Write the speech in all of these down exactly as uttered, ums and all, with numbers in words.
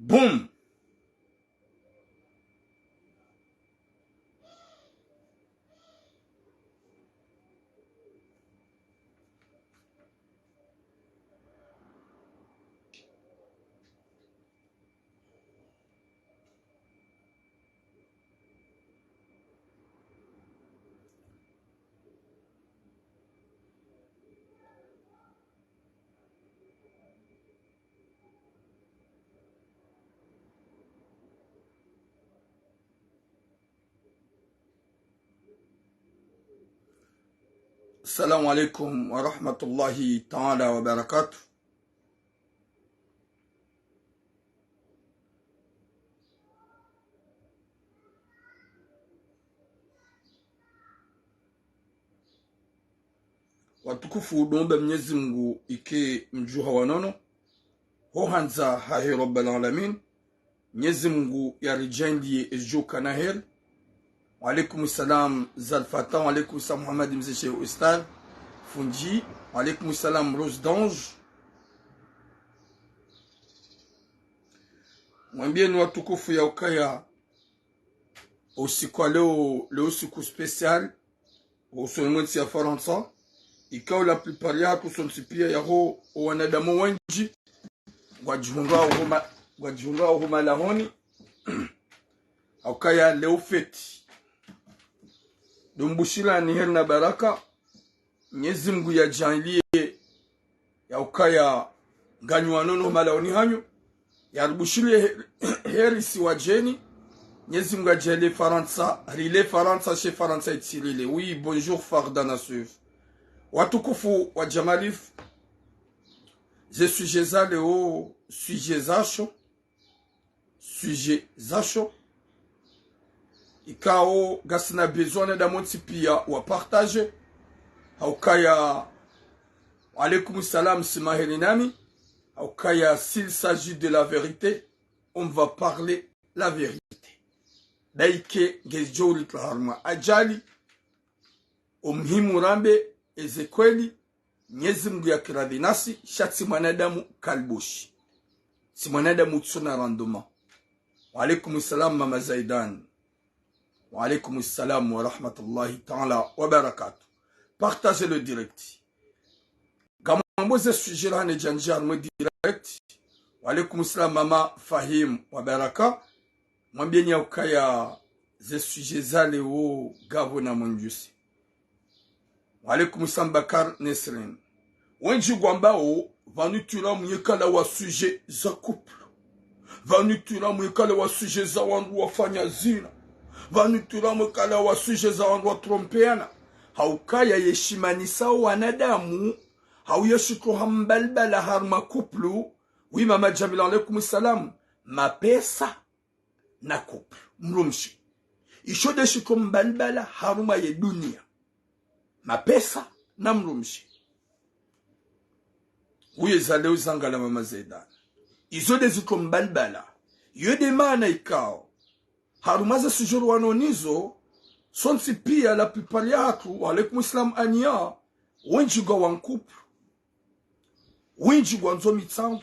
Boum. السلام عليكم ورحمة الله تعالى وبركاته. Watukufu, ndo omba Mnyezi Mungu ike mdjuha wa nono, ho handza hahe Rabbal Alamin. Mnyezi Mungu yaridjaanliye edjo kana heri. Wa alaikum salam Zalfata, wa alaikum salam Muhammad Mze Sheikh Ustadh Fundi, wa alaikum salam Rose d'Ange. Mwambieni watukufu ya ukaya usiku wa leo, leo usiku spécial, usoni mwe ntsi ya Farantsa, ikao la plupart yahatru sontsi pia yaho, owanadamu wendji, ngwadjihundrao huma, ngwadjihundrao huma lahoni, ha ukaya leo fête. Ndo mbushirani heri na baraka, Mnyezi Mungu yadjaanliye ya ukaya nganyi wa nono huma lahoni hanyu, yaribushiriye he-, heri si wadjeni. Mnyezi Mungu yadjaanliye Farantsa, rile Farantsa, she Farantsa itsirile. Oui, bonjour Farda Nasser. Watukufu wa Jamalif, ze sujet za leo, sujet za chaud, sujet za chaud, ikao ngasina besoin wanadamu wontsi pia wa partager. Ha ukaya, wa alaikum salam, si maheri nami. Ha ukaya, s'il s'agit de la vérité, on va parler la vérité. Baike ngedjo uritra harumwa ajali, omuhimu rambe eze kweli, Mnyezi Mungu yakiradhi nasi, sha tsi mwanadamu kalibushi. Tsi mwanadamu tsuna rendement. Wa alaikum salam Mama Zaidan. Wa alaikum salam wa rahmatullahi ta'ala wa barakatuh. Partagez le direct. Ngamwambo ze sujet la hane djandja harumwe direct. Wa alaikum salam Mama Fahim wa baraka. Mwambieni ya ukaya ze sujet za leo ngapvo na mwendjusi. Wa alaikum salam Bakar Nesrin. Wendji ngwambao, pvanu tula mwe kala wa sujet za couple. Pvanu tula mwe kala wa sujet za wandru wafanya zina. Pvanu tula mwe kala wa sujet za wandru watrompeana. Ha ukaya yeshimanisa wanadamu, hau yeshitro ha mbalibala harumwa couple. Oui Mama Jamila, alaikum salam. Mapesa na couple, mdrumshe. Isho nde shitro mbalibala harumwa ye dunia. Mapesa na mdrumshe. Uye za leo zangala Mama Zaidan. Izo nde zitro mbalibala. Iyo nde maana ikao, harumwa ze sujet rwano nizo, sontsi pia la plupart yahatru, wa alaikum salam Ania, wendji ngwa wa couple. Wendji ngwandzo mitsango,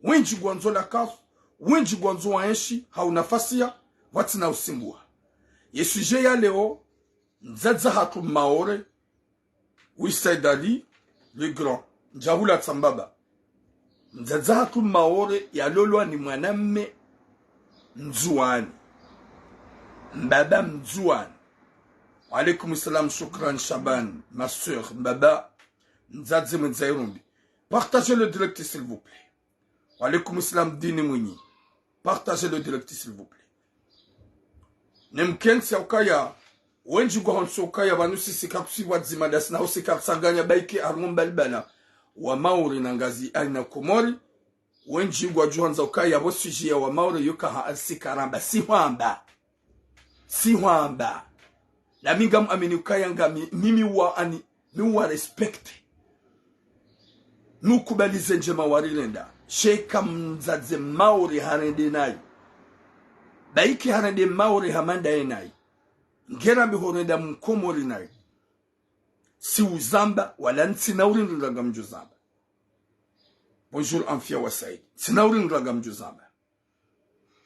wendji ngwandzo lakafu, wendji ngwandzo waenshi ha unafasiya, pvwatsina usimbuha. Ye sujet ya leo, mdzadze hatru Maore, oui Said Ali, le grand, ndjahula tsambaba. Mdzadze hatru Maore yalolwa ni mwanamme Mndzuwani. Mbaba Mndzuwani. Wa alaikum salam, shukran Shaban, ma sœur, mbaba. Mdzadze mwendza irumbi. Partagez le direct, s'il vous plaît. Wa alaikum salam, Dini Mwinyi. Partagez le direct, s'il vous plaît. Ne mkentsi ya ukaya, wendji ngwahontso ukaya, pvanu sisi katsusi pvwadzima ndasi na usi katsanganya baike harumwa mbalibala wa Maore na Ngazidja na Komori. Wendji ngwadjuhandza ukaya pvo sujet ya wa Maore yoka ha alisi karamba. Si hwamba. Si hwamba. Nami ngam amini ukaya ngami, mimi wa ani, mi wa respecte. Nukubali ze ndjema warilenda. Sheka mdzadze Maore harende nayi. Baike harende Maore hama ndaye nayi. Ngerambi horenda Mkomori nayi. Si uzamba, wala ntsina urindri ndraga mdjo zamba. Bonjour, Anfia wa Said. Ntsina urindri ndraga mdjo zamba.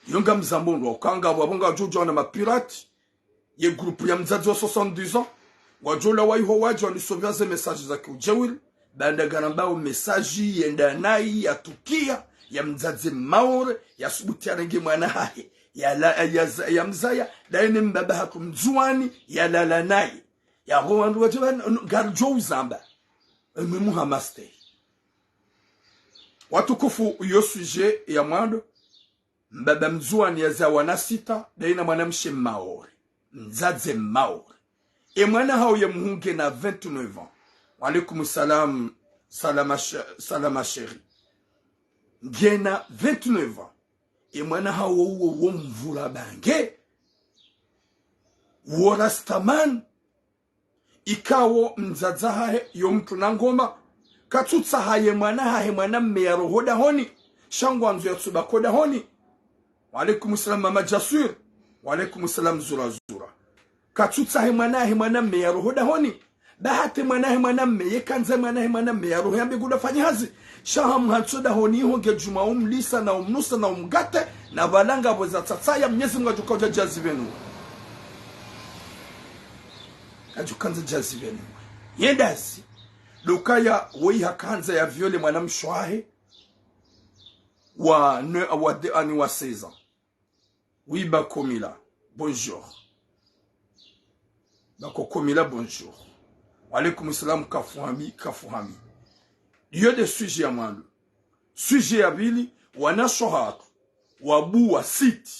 Yo ngamzambo ndo, ukanga wapvo ngwadjo udja wana mapirate, ye groupe ya mdzadze wa soixante-dix ans, ngwadjo ula waiho wadja wanisovya ze message za kiudjewili, baanda ngarambao message yenda nayi, yatukia, ya mdzadze Maore, yasubuti yarenge mwana hahe, ya la, ya, ya, ya mzaya, daye ne mbaba hatru Mndzuwani, yalala naye. Yapvo wandru wadje pvanu, ngaridjo uzamba. Emwe muhamaste. Watukufu, iyo sujet ya mwando, mbaba Mndzuwani yazaya wana sita, daye na mwanamshe Maore. Mdzadze Maore. E mwana hawo ye mhuu ngena vingt-neuf ans. Wa alaykum salam, Salama ch-, Salama chérie. Ngena vingt-neuf ans. E mwana hawo uwo wo mvura bange. Wo rastaman. Ikao mdzadze hahe yo mtru na ngoma. Katsutsaha ye mwana hahe mwana mme yaroho dahoni. Sha ngwandzo yatsubaki dahoni. Wa alaykum salam mama Jaswir. Wa alaykum salam Zura Zura. Katsutsaha ye mwana hahe mwana mme yaroho dahoni. Ba hata e mwana hahe mwana mme, yekandza mwana hahe mwana mme yaroho yambe ngudo fanya hazi. Sha hamhantso dahoni iho nge djuma umlisa na umnusa na umgate, na pvala ngapvo zatsatsaya, Mnyezi Mngu ngadjo kaudja djazi pvenu. Ngadjo kandza djazi pvenu. Yendazi. Ndo ukaya woyi hakandza ya viole mwanamshe wahe wa ne, wa de, ani wa seize ans. Oui, Bakomila, bonjour. Bako Komila, bonjour. Wa alaykum salam, Kafuhami, Kafuhami. Iyo nde sujet ya mwando. Sujet ya pvili, wanashe hatru wabuwa site,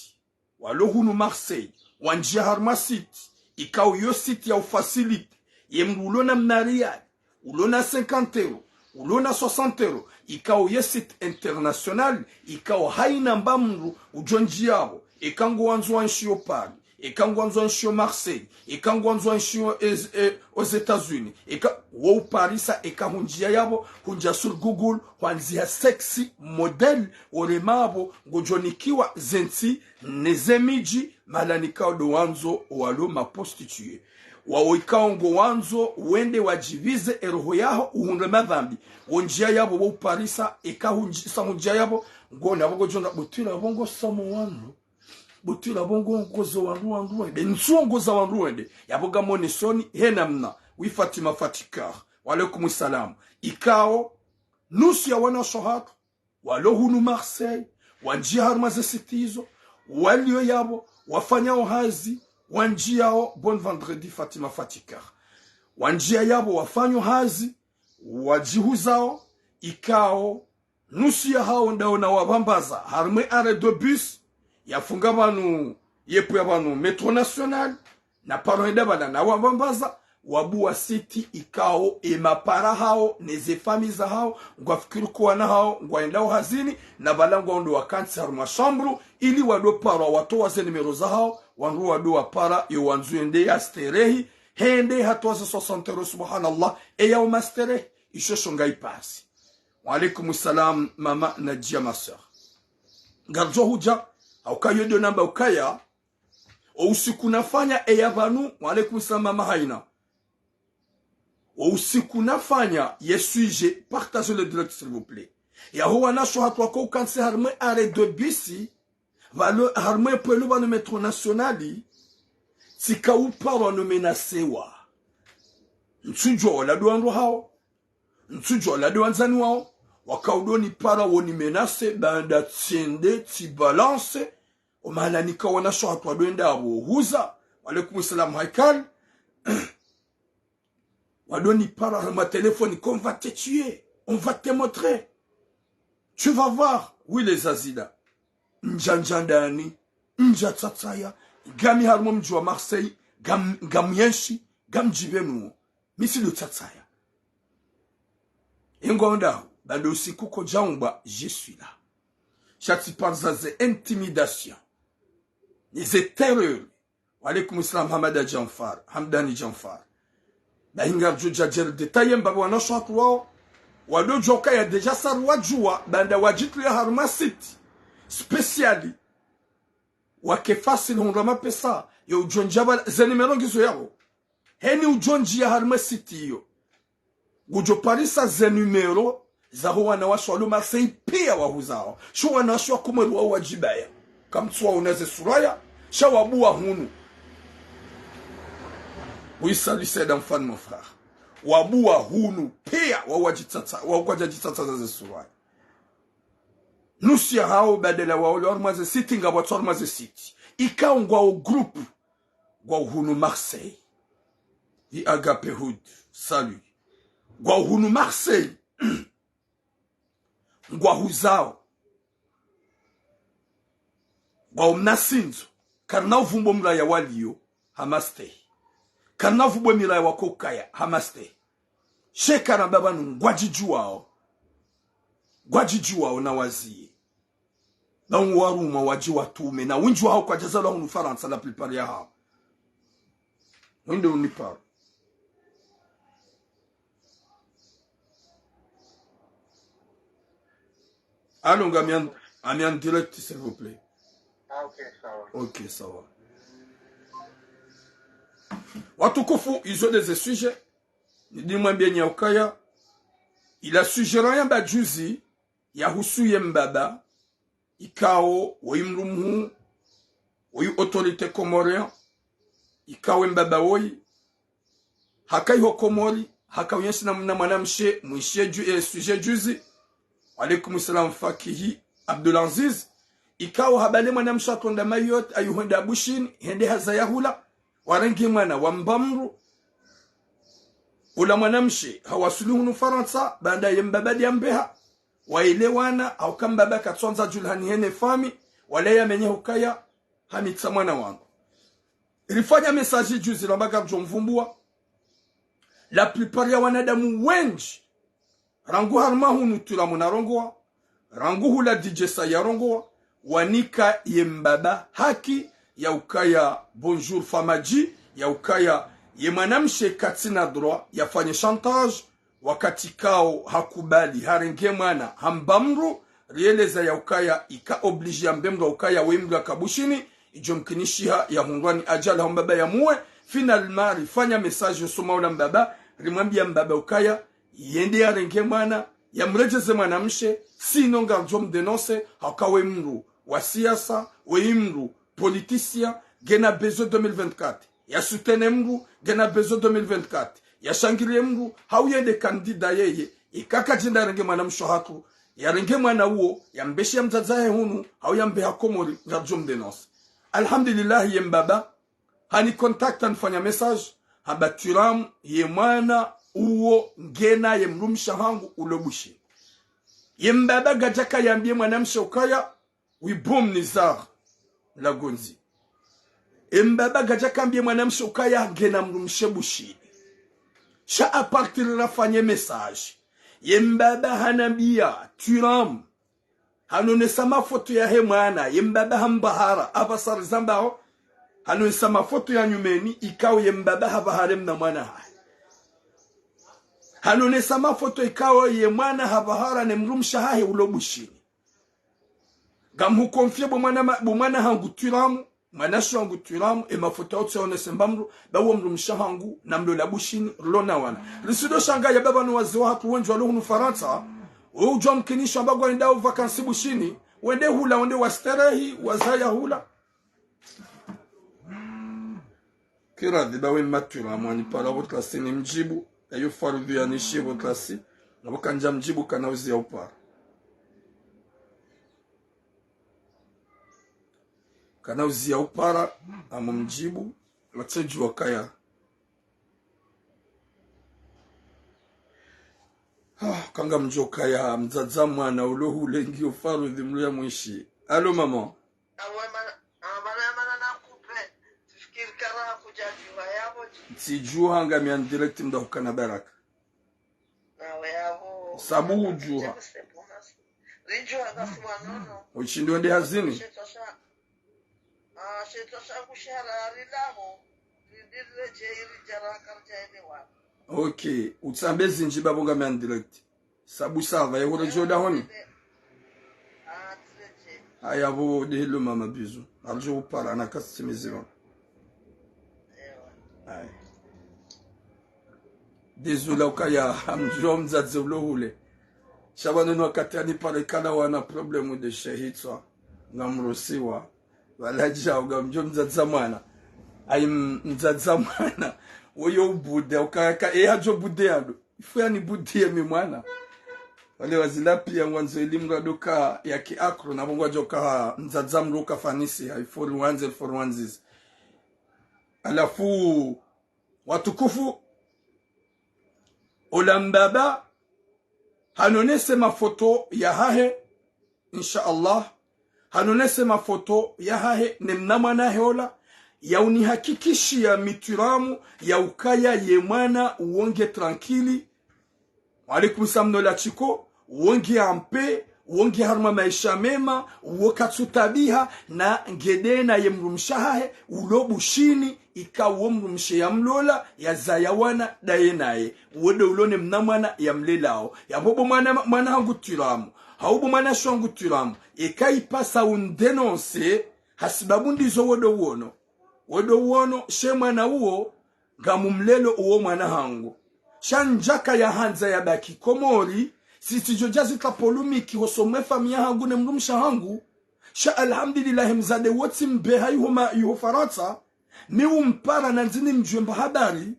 walo hunu Marseille, wandjia harumwa site, ikao yo site ya ufacilité, ye mndru ulo na mariage, ulo na cinquante euros, ulo na soixante euros, ikao ye site international, ikao haina mba mndru udjo ndjia yapvo, eka ngwandzo wa ntsi yo Paris, eka ngwandzo wa ntsi yo Marseille, eka ngwandzo wa ntsi yo, eh, eh, aux États-Unis, eka wo uparisa, eka hundjia yapvo, hundjia sur Google, hwandziha sexe modèle, orema yapvo, ngodjo nikiwa ze ntsi, ne ze midji, mahala nikao ndo wandzo walo ma prostituées. Wawo ikao ngo wandzo wende wadjipvize eroho yaho uhundre madhambi. Wondjia yapvo wo uparisa, eka hundji-, sa hundjia yapvo, ngona pvo ngodjo nga butwila pvo ngo samo wandru. Butwila pvo ngo ngozo wandru wandru wende. Ntsu ngoza wandru wende. Yapvo ngamonesoni, he namna. Oui Fatima Fatikar. Wa alaykum salam. Ikao, nusu ya wanashe hatru walo hunu Marseille, wandjia harumwa ze site izo, walio yapvo, wafanyao hazi, wandjiao, bon vendredi Fatima Fatikar. Wandjia yapvo, wafanyao hazi, wadjihuzao, ikao, nusu ya hawo ndawo na wapvambaza, harumwa arrêt de bus, yafunga pvanu, yepvo ya pvanu, Métro National, na paro henda pvala na wapvambaza, wabuwa site ikao e mapara hawo, ne ze famille zahawo, ngwafikiri ko wana hawo, ngwaendao hazini, na pvala ngwao ndo wakantsi harumwa chambre, ili wado parwa watowa ze numéro zahawo, wandru wado wapara, yo wandzo yende ya sterehi, hende hatowa ze soixante euros, subhanallah, e yao ma sterehi, isho sho ngaipasi. Wa alaykum salam, mama Nadia, ma sœur. Ngaridjo hudja, hauka yo ndo namba ukaya, o usiku nafanya e ya pvanu, wa alaykum salam mama Haina. O usiku nafanya ye sujet, partagez le direct s'il vous plaît. Yaho wanashe hatru wako ukantsi harumwa arrêt de bus, pvalo, harumwa pwelo pvanu Métro National, tsika uparwa no menacewa. Ntsudjua ola ndo wandru hawo. Ntsudjua ola ndo wandzani wawo, wakao udo nipara woni menace, baanda tsende, tsi balance, o mahala nikao wanashe hatru wado enda apvo huza, wa alaykum salam Haikal, wado nipara harumwa téléphone, qu'on va te tuer, on va te montrer. Tu vas voir, oui les Azida. Ndja ndja ndani, ndja tsatsaya, ngami harumwa mdji wa Marseille, ngam-, ngamyenshi, ngamdji pvenu, mi tsi ndo tsatsaya. Ingo ndaho, baanda usiku kodjaumbwa, je suis là. Sha tsi parisa ze intimidation, ne ze terreur. Wa alaykum salam, Hamada Janfar, Hamdani Janfar. Ba hinga djudja djeri détail mbapvi wanashe hatru wawo. Wado djoka ya déjà sar wadjua, baanda wadjitria harumwa site spécial. Wake facile hundra mapesa, yo udjo ndjia pvala, ze numéro ngizo yaho. Heni udjo ndjia harumwa site iyo. Ngudjo parisa ze numéro zaho wanawashe walo Marseille pia wahuzao. Sho wanawashe wa Komori wawo wadjibaya. Kamtsuwaona ze suraya, sha wabuwa hunu. Oui, salut, c'est Adam Fan, mon frère. Wabuwa hunu, pia, wa wadjitsatsa, wa wadjadjitsatsa za ze suraya. Nusu ya hawo badala wawo lo harumwa ze site, ngapvo watsu harumwa ze site. Ikao ngwawo groupe, ngwawo hunu Marseille. I Agape Hood, salut. Ngwawo hunu Marseille. Ngwahuzao. Ngwawo mna sindzo. Karina uvumbo mraya waliyo, ha mastehi. Karina uvumbo miraya wakokaya, ha mastehi. Sha eka na mbaba nu ngwadjidjuwao. Ngwadjidjuwao na waziye. Na uwo warumwa wadji watume. Na wendji wahawo kwadjazalwa hunu Farantsa, la plupart yahawo. Wende uniparo. Allô, ngami en, ngami en direct, s'il vous plaît. Ah, ok, sawa. Ok, sawa. Watukufu, izo nde ze sujet. Nidimwambie nyi ya ukaya. Ila sujet rayamba juzi, yahusu ye mbaba, ikao, woyi mdru mhuu, woyi autorité comorien, ikao ye mbaba woyi, haka iho Komori, haka uyenshi na, na mwanamshe, mwishiye ju, eh, sujet juzi. Wa alaikum salam Fakihi Abdulaziz. Ikao habale mwanamshe hatronda Mayotte, ayuhwenda Bushini, hende hazaya hula, warenge mwana wa mbamdru. Ula mwanamshe, hawasuli hunu Farantsa, baanda ye mbaba ndiya mbeha. Waelewana, hauka mbaba katsuandza djulihani hene fami, wala yamenye hukaya, hamitsa mwana wangu. Rifanya message juzi ramba karidjo mvumbua. La plupart ya wanadamu wendji, rangu harumwa hunu Turamu narongoa, rangu hula D J Sa yarongoa, wanika ye mbaba haki ya ukaya bonjour Famadji, ya ukaya ye mwanamshe katsina droit yafanye chantage, wakati kao hakubali, harenge mwana, hamba mdru, rieleza ya ukaya, ika obligé yambe mdru ukaya we mdru yaka Bushini, idjo mkinishiha yahundrwa ni ajali hau mbaba yamuwe, finalement, rifanya message usoma ula mbaba, rimwambia mbaba ukaya, yende yarenge mwana, yamredjeze mwanamshe, sinon ngaridjo mdénoncer, hauka we mdru wa siasa, we mdru politicien, ngena besoin deux mille vingt-quatre. Ya soutenir mdru, ngena besoin deux mille vingt-quatre. Ya shangiriye mdru, hau yende candidat yeye, ika kadjenda yarenge mwanamshe hatru, yarenge mwana uwo, yambeshe ya mdzadze wahe hunu, hau yambeha Komori, ngaridjo mdénoncer. Alhamdulillah, ye mbaba, hani contacter hanifanya message, hamba Turamu, ye mwana uwo ngena ye mdrumshe wahangu ulo Bushini. Ye mbaba kadjaka yambie mwanamshe ukaya, oui bon Nizar Lagondzi. Ye mbaba kadjaka ambie mwanamshe ukaya ngena mdrumshe Bushini. Sha à partir rafanye message, ye mbaba hanambia, Turamu, hanonesa mafoto yahe mwana, ye mbaba hambahara, apvasa rizambao, hanonesa mafoto ya nyumeni, ikao ye mbaba hapvahara mna mwana hahe. Hanonesa mafoto ikao ye mwana hapvahara ne mdrumshe wahahe ulo Bushini. Ngamhuconfier bo mwana ma, bo mwana hangu Turamu, mwanamshe wangu Turamu, ye mafoto yao tsi yaonese mba mdru, ba wo mdrumshe wahangu, namlola Bushini, rilo na wana. Risido shangaya mbaba nu wazee wahatru wendji walo hunu Farantsa, we udjo mkinisha mba ngwendao vacances Bushini, wende hula, wende wasterehi, wazaya hula. Kiradhi ba we mma Turamu hanipara pvo tlasi nimdjibu, eyo farudhu yanishiye pvo tlasi, na pvo kandja mdjibu kana uziya upara. Kana uziya upara, ngamumdjibu, watsedjuwa kaya. Ah, kanga mdjo kaya, mdzadze wa mwana, ulo hule ngiyo farudhi mlo ya mwishi. Allô, maman. Awe mana, ah, mana, mana na couper. Tsifikiri kara kudjadjuha yapvo dji. Tsidjuha ngami en direct mdru hukana baraka. Nawe yapvo. Sabu udjuha. Ridjuha ngasi wanono. Ushindi wende hazini. Shetwa sha. Ah, shetwa sha kushara rilaho. Ridji redjeyi ridja raka ridja ende wa. Ok, utsambe zindji ba pvo ngami en direct. Sabu ça va, ye hule djo dahoni. Haya pvo, dehilo mama, bisous. Aljo upara na kasi mizima. Haya. Désolé ukaya, hamdjuwa mdzadze ulo hule. Sha pvanu wakati hanipara ikana wana problème de shehitswa. Ngamruhusiwa. Pvala djau ngamdjo mdzadza mwana. Ayi m-, mdzadza mwana. Woyo ubude, ukaka, e hadjo bude yado. Ifu yani budiye mi mwana. Wale wazila piya ngwandzo elimu ngadoka ya ki akro, na bo ngwadjoka ha mdzadza mdru uka fanisi, ha ifori wanze, ifori wanzizi. Halafu, watukufu, ola mbaba, hanonese mafoto yahahe, insha Allah, hanonese mafoto yahahe, ne mna mwana hahe ola, ya unihakikishiya mi Twiramu, ya ukaya ye mwana uwo nge tranquille. Wa alaikum salam nola shiko, uwo nge en paix, uwo nge harumwa maesha mema, uwo katsu tabiha, na ngede na ye mdrumshe hahe, ulo Bushini, ika uwo mdrumshe ya mlola, ya zaya wana, daye naye. Uwo de ulo ne mna mwana ya mlelao. Ya bo bo mwana, mwana hangu Twiramu. Hau bo mwanashe wangu Twiramu. Eka ipasa undénoncer, hasibabu ndizo wodo uono. Wodo uono, she mwana uwo, ngamumlelo uwo mwana hangu. Sha ndjaka ya handza ya baki Komori, sitsidjo djazi ka polémique hosoni mwe famiyi hangu ne mdrumshe hangu. Sha alhamdulillah, mdzadze woyi mbeha iho ma, iho Farantsa, mi umpara nandzi nimdjuwe mba habari,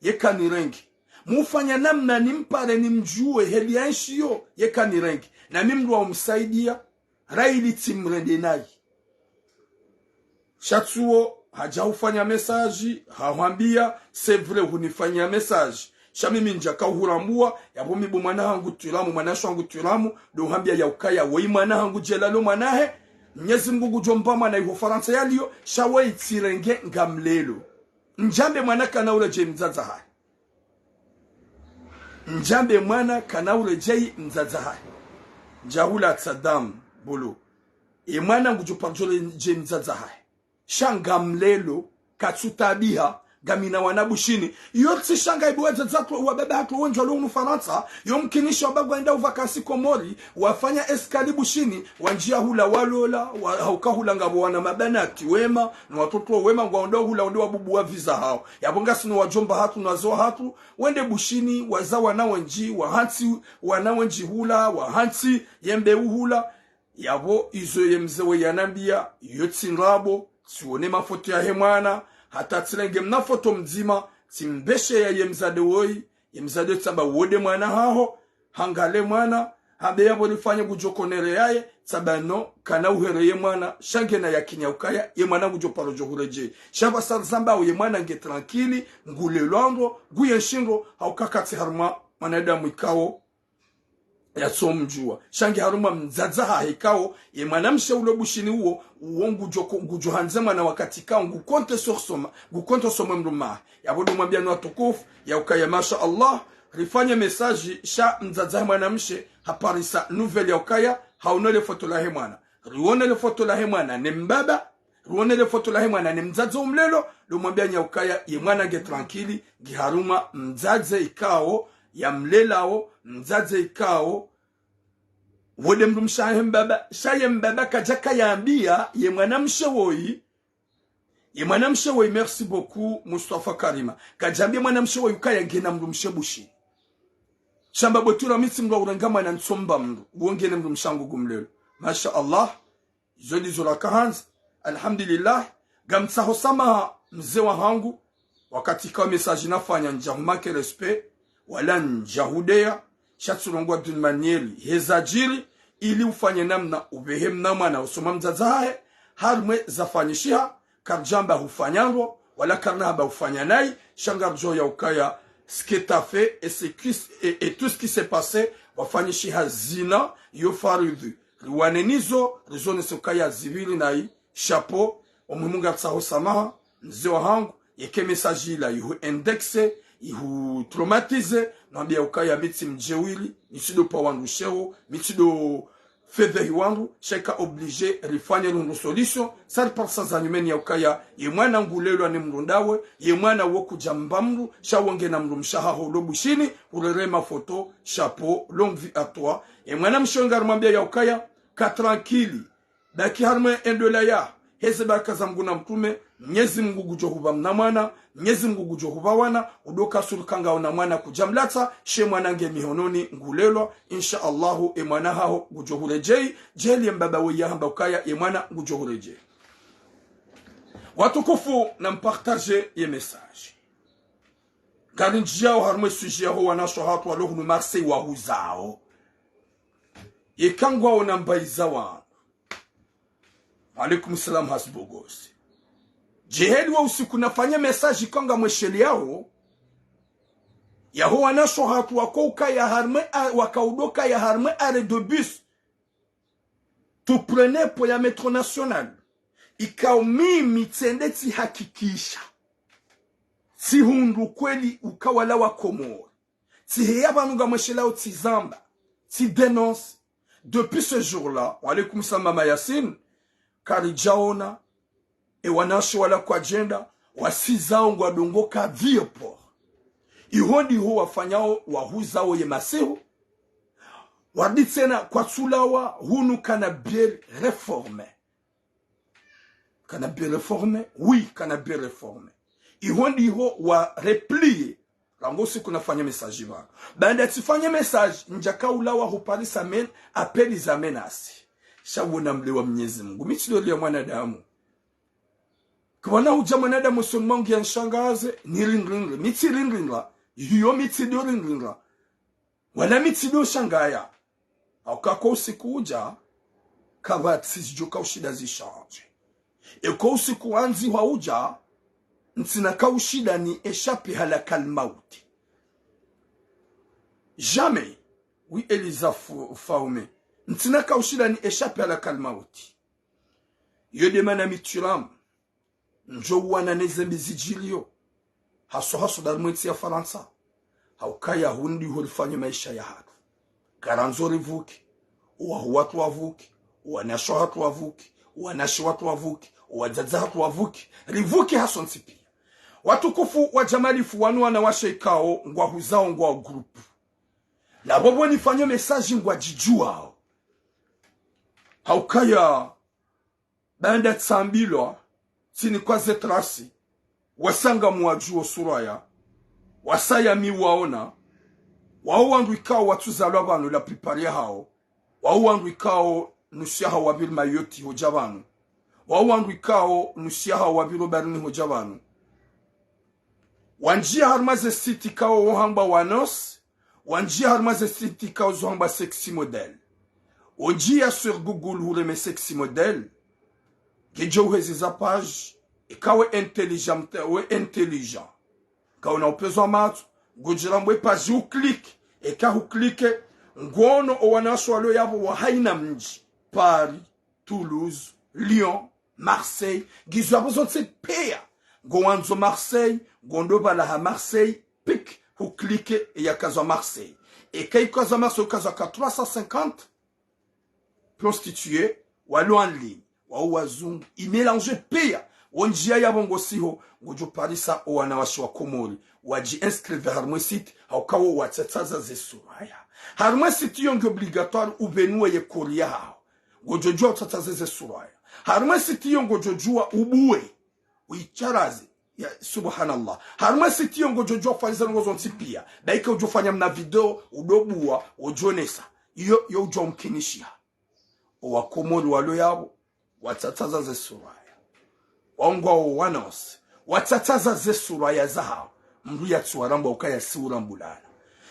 yeka nirenge. Mufanya namna nimpare nimdjuwe heli ya nshiyo, yeka nirenge. Na mi mdru wa umsaidiya, raili tsimrende nayi. Sha tsuwo, hadja hufanya message, hahwambiya, c'est vrai hunifanya message. Sha mimi ndjaka uhurambuwa, ya bo mi bo mwana hangu Twiramu, mwanashe wangu Twiramu, do hambiya ya ukaya, woyi mwana hangu djela lo mwana he, Mnyezi Mngu ngudjo mba mwana iho Farantsa yaliyo, sha woyi tsirenge ngamlelo. Ndjambe mwana kana uredjeyi mdzadze hahe. Ndjambe mwana kana uredjeyi mdzadze hahe. Ndjahula tsa damu, bolo. E mwana ngudjo paro djo redjeyi mdzadze hahe. Sha ngamlelo, katsu tabiha, ngamina wana Bushini. Iyo tsi sha nga ibo wadzadze hatru, wa baba hatru wendji walo hunu Farantsa, yo mkinisha wa baba ngwenda u vacances Komori, wafanya escale Bushini, wandjiya hula walola, wa, hauka hula ngapvo wana mabanati wema, no watoto wema, ngwaondo hula wende wabubuwa visa hawo. Ya bo ngasi no wadjomba hatru, no waze hatru, wende Bushini, waza wana wendji, wahantsi wana wendji hula, wahantsi ye mbeu hula. Ya bo izo ye mze we yanambiya, iyo tsi ndrabo, tsiwone mafoto yahe mwana, hata tsirenge mna foto mdzima, tsimbesheya ye mdzadze woyi, ye mdzadze tsamba wo de mwana haho, hangale mwana, hambe ya bo rifanye ngudjo konere yaye, tsamba no, kana uhereye mwana, sha ngena yakini ya ukaya, ye mwana ngudjo paro djo huredjeyi. Sha pvasa rizamba uwo ye mwana nge tranquille, ngulelwa ndro, nguyenshi ndro, hauka katsi harumwa mwanadamu ikao, yatso mdjuwa. Sha nge harumwa mdzadze hahe ikao, ye mwanamshe ulo Bushini uwo, uwo ngudjo ko, ngudjo handze mwana wakati ikao, ngu compter sur soma, ngu compter sur mwe mdrume hahe. Ya bo do mwambiya no watukufu, ya ukaya masha Allah, rifanye message sha mdzadze hahe mwanamshe, haparisa nouvelle ya ukaya, haono le foto lahe mwana. Riwone le foto lahe mwana, ne mbaba, riwone le foto lahe mwana, ne mdzadze umlelo, do mwambiya nya ukaya, ye mwana nge tranquille, nge harumwa mdzadze ikao, ya mlelao, mdzadze ikao, wo de mdrumshe hahe mbaba, sha ye mbaba kadjaka yambiya, ye mwanamshe woyi, ye mwanamshe woyi, merci beaucoup, Mustafa Karima. Kadjambiya mwanamshe woyi ukaya ngena mdrumshe Bushini. Shamba bwetura mi tsi mdru wa urenga mwana ntsomba mdru, uwo ngena mdrumshe hangu ngumlelo. Masha Allah, izo ndizo rakahandza. Alhamdulillah, ngamtsaho samaha mze wahangu, wakati ikao message nafanya ndjahu manquer respect, wala ndjahudeya, sha tsirongowa d'une manière heza djiri, ili ufanye namna ubehe mna mwana usoma mdzadze hahe, harimwe zafanyishiha, karidjamba hufanya ndro, wala karina hamba hufanya nayi, sha ngaridjo ya ukaya, ce que t'as fait et ce qui s-, et, et tout ce qui s'est passé, wafanyishiha zina, yo faridhi. Riwane nizo, rizonese ukaya zipviri nayi, chapeau, omuhimu ngatsaho samaha, mze wahangu, yeke message ila ihu indexé, ihu traumatisé, nambiya ukaya mi tsi mdjeuri, mi tsido pa wandru sheo, mi tsido fedhehi wandru, sha ika obligé, rifanye lundru solution, sa riparisa za nyumeni ya ukaya, ye mwana ngulelwa ni mdru ndawe, ye mwana wo kudjamba mdru, sha wo ngena mdrumshe haho ulo Bushini, urere mafoto, chapeau, longue vie à toi. Ye mwanamshe ngarimwambiya ya ukaya, ka tranquille, baki harimwe endola ya, heze baraka za Mngu na mtrume, Mnyezi Mngu ngudjo hupva mna mwana, Mnyezi Mngu ngudjo hupva wana, udo kasuruka ngaona mwana kudjamlatsa, she mwana nge mihononi ngulelwa, insha Allahu, e mwana haho ngudjo huredjeyi, djeli ye mbaba we yahamba ukaya, ye mwana ngudjo huredjeyi. Watukufu, na mpartage ye message. Ngarindjiyao harumwa ye sujet yaho wanashe wahatru walo hunu Marseille wahuzao. Yeka ngwaona mbayiza wanu. Alaikum salam, Hasbogos. Djeheli wa usiku nafanye message ikao ngamwesheleyao. Yaho wanashe wahatru wakaukaya harumwa a-, wakaudokaya harumwa arrêt de bus. Tout près ne pvo ya métro national. Ikao mimi tsende tsihakikisha. Tsihundru kweli uka wala wa Komori. Tsiheya pvanu ngamwesheleyao tsizamba. Tsidénonce. Depuis ce jour-là, wa alaikum salam Mama Yassine, karidjaona, e wanashe wala kwadjenda, wasizao ngwadungo ka vieux port. Iho ndiho wafanyao wahuzao ye masihu. Warudi tsena kwatsulawa hunu kana bien réformé. Kana bien réformé, oui, kana bien réformé. Iho ndiho wa replier. Rangu usiku nafanya message pvanu. Baanda tsifanye message, ndjakaulawa huparisa men, appel za menace. Sha wona mlewa Mnyezi Mungu. Mi tsi doli ya mwanadamu. Kwana udja mwanadamu usoni mwangu ya nishangaze, nirindrindre. Mi tsirindrindra. Iyo mi tsidorindrindra. Wala mi tsidoshangaya. Hauka ko usiku udja, kapvatsi zidjo kaushinda zichange. Eka usiku wandzi hwaudja, ntsina kaushinda ni échapper halakal mauti. Jamais. Oui, Elisa F-, Faume. Ntsina kaushinda ni échapper halakal mauti. Iyo nde mana mi tsiramu. Ndjo uwana ne zembi zidjiriyo. Haswa haswa harumwa entsi ya Farantsa. Haukaya hunu ndiho rifanye maesha yahatru. Ngarandzo rivuke. Owahu watru wavuke. Owanashe wahatru wavuke. Owanashe watru wavuke. Owadzadze hatru wavuke. Rivuke hasontsi pia. Watukufu wa djamalifu wanu wanawashe ikao ngwahuzao ngwa groupe. Na pvo pvo nifanye message ngwadjidjuwao. Haukaya baanda tsambilwa, tsinikwa ze traces, wasanga mwadjuwo Suraya, wasaya mi waona, wao wandru ikao watsuzalwa pvanu la plupart yahao, wao wandru ikao nusu yahao wapviri Mayotte hodja pvanu, wao wandru ikao nusu yahao wapviri Obarini hodja pvanu. Wandjiya harumwa ze site ikao wohambwa wanawashe, wandjiya harumwa ze site ikao zohambwa sexy model. Wondjiya sur Google hureme sexy model. Ngedjo uhezi za page, eka we intelligent, we intelligent. Eka una upvezo wa matso, ngodjo rambwa e page u clique, eka hu clique, ngono owanawashe walo yapvo wa haina mdji, Paris, Toulouse, Lyon, Marseille, ngizo yapvo zontsi pia. Ngowandzo Marseille, ngondo pvala ha Marseille, pic, hu clique, e yakazwa Marseille. Eka ikazwa Marseille, ukazwa ka trois cent cinquante prostituées, walo en ligne, wao wazungu, i mélange pia. Wondjiya yapvo ngosiho, ngodjo parisa owanawashe wa Komori, wadji inscrire harumwa e site, hauka wo watsatsaza ze Suraya. Harumwa e site iyo ngi obligatoire upvenuwe ye corps yahao. Ngodjo djuwa utsatsaze ze Suraya. Harumwa e site iyo ngodjo djuwa ubuwe. Uitsaraze. Ya, subhanallah. Harumwa e site iyo ngodjo djuwa ufanye ze ndrongo zontsi pia. Baika udjo fanya mna video, udobuwa, udjonesa. Iyo, iyo udjo umkinishiha. Owakomori walo yapvo, watsatsaza ze Suraya. Wao ngwao wanawashe, watsatsaza ze Suraya zahao. Mndru yatsi warambwa ukaya si urambulana.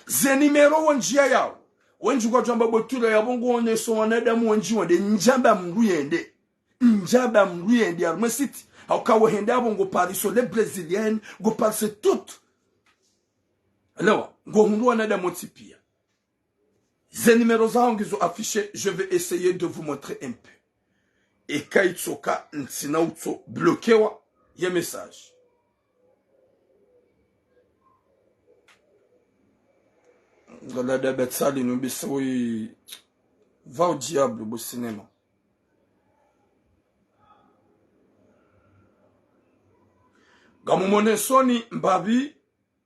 Ze numéro wondjiya yao. Wendji kwadjwamba botula yapvo ngowoneso wanadamu wendji wende, ndjamba mndru yende. Ndjamba mndru yende harumwa e site. Hauka wo hende yapvo ngo pariso les brésiliennes, ngo pariso tout. Elewa, ngohundru wanadamu wontsi pia. Ze numéro zahao ngizo affichées, je vais essayer de vous montrer un peu. Eka itsoka ntsina utso bloquewa ye message. Ngalada betsali numbisa wi, va au diable bo cinéma. Ngamumonesoni mbapvi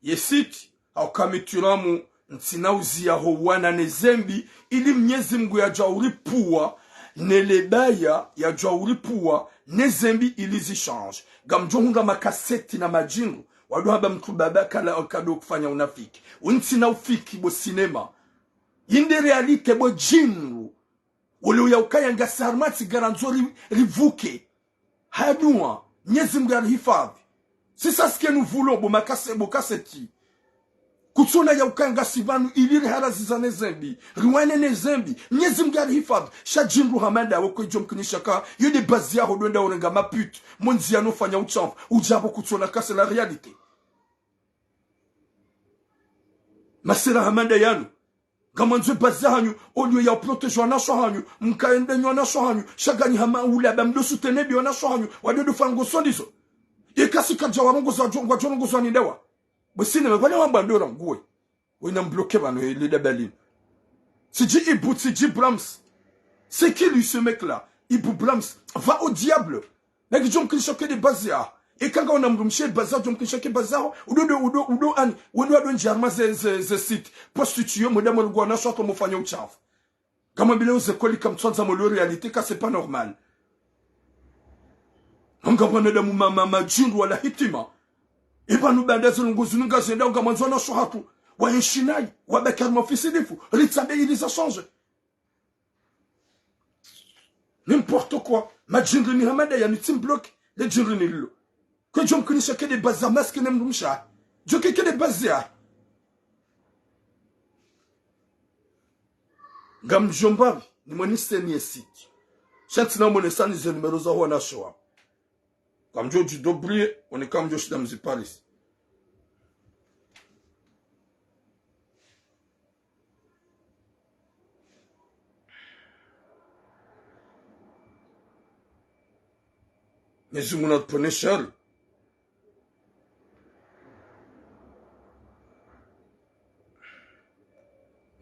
ye site, hauka mi tsiramu ntsina uziya ho wana ne zembi, ili Mnyezi Mungu yadjwa uripvuwa, ne lebaya yadjwa uripvuwa, ne zembi ili zichange. Ngamdjo hundra makaseti na madjindru, wado hamba mndru baba kala kado kufanya unafiki. Untsina ufiki bo cinéma. Inde réalité bo djindru. Wole uya ukaya ngasi harumwa tsi ngarandzo ri-, rivuke. Haduwa. Mnyezi Mngu yarihifadhwi. C'est ça ce que nous voulons, bo makase-, bo kaseti. Kutsona ya ukaya ngasi pvanu ili riharaziza ne zembi, riwane ne zembi. Mnyezi Mngu yarihifadhwi. Sha djindru hama ndawe kwedjo mkinisha ka, yo nde bazi yaho ndo wenda urenga ma pute, mo ndziani ufanya utshafu, udja pvo kutsona ka c'est la réalité. Masera hama nda yanu. Ngamwandzo ye bazi yahanyu, au lieu ya uprotéger wanashe wahanyu, mkaende nyi wanashe wahanyu, sha nganyi hama ula ba mdo soutenir wanashe wahanyu, wado dufanya ngoso ndizo. Ye kasi kadja warongoza wadjo, ngwadjo rongoza ni ndawa. Bwe sine, me pvale wamba ndo ranguwe. Wena mbloqué pvanu, he, le dabalini. Tsidji Ibu, tsidji Brams. C'est qui lui, ce mec-là ? Ibu Brams. Va au diable. Na kidjo mkinisha ke nde bazi yaho. Eka ngawe na mdrumshe bazi yaho, djo mkinisha ke bazi yaho. Udo, udo, udo, udo, ani. Wendo wado ndji harumwa ze, ze, ze site. Prostituée, mwe nda mwe rungu wanashe watru mufanya utshafu. Kamwambilwa ze kweli kamtswandza mwelewe réalité ka c'est pas normal. Nga wanadamu ma, ma, madjindru wala hitima. Ipvanu baanda ze ndrongo zinu ngazendao ngamwandzo wanashe wahatru waenshi nayi, wabaki harumwa ufisidifu, ritsambe ili za change. N'importe quoi. Madjindru ni hama nda yanu tsi mbloqué, le djindru ni lilo. Kwedjo mkinisha ke nde bazi ya maskini mdrumshe. Djo ke ke nde bazi ya. Ngamdjo mbapvi, ni mwenise ni ye site. Sha ntsina mwenesa ni ze numéro zaho wanashe waho. Kamdjo dji débrouiller, one kamdjo shinda mzi Paris. Mnyezi Mngu na tupvonese shari.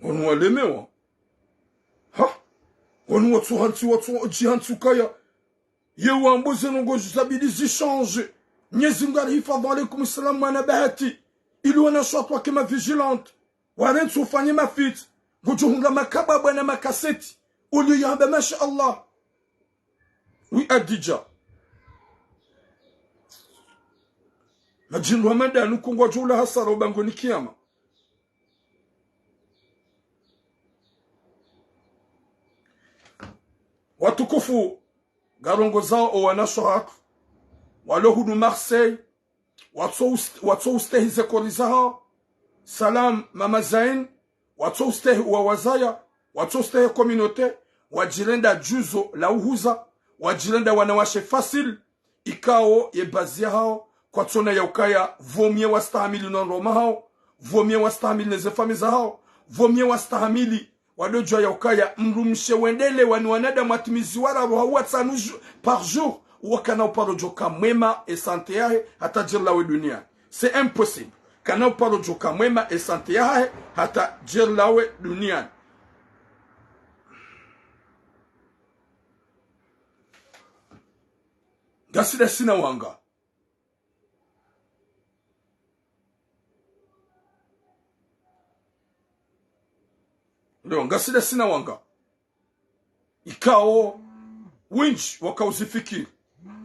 Wanu walemewa. Ha? Wanu watso hantsi, watso dji hantsi ukaya. Ye wambo ze ndrongo zabidi zi change. Mnyezi Mngu arihifadhwi, alaikum salam, mwana bahati. Ili wanashe watru wake ma vigilante. Warentsi ufanye mafiti. Ngudjo hunga makabwa bwana makaseti. Au lieu ya hamba, masha Allah. Oui, Adidja. Madjindru hama nda yanu ko ngwadjo ula hasara ubangoni kiyama. Watukufu, ngarongozao o wanashe wahatru walo hunu Marseille, watso ust-, watso ustehi ze kori zahao. Salam, Mama Zain, watso ustehi uwawazaya, watso ustehi communauté, wadjirenda djuzo la uhuza, wadjirenda wanawashe facile, ikao ye bazi yahao, kwatsona ya ukaya, vaut mieux wastahamili no ndroma hao, vaut mieux wastahamili ne ze famille zahao, vaut mieux wastahamili, wado djuwa ya ukaya, mdrumshe wendelewa ni wanadamu watimizi wararu hau watsanu jou-, par jour, wakana uparo djoka mwema e santé yahe, hata djeri lawe duniani. C'est impossible. Kana uparo djoka mwema e santé yahahe, hata djeri lawe duniani. Ngasi nda sina wanga. Leo, ngasi nda sina wanga. Ikao, wendji, wakauzifikiri.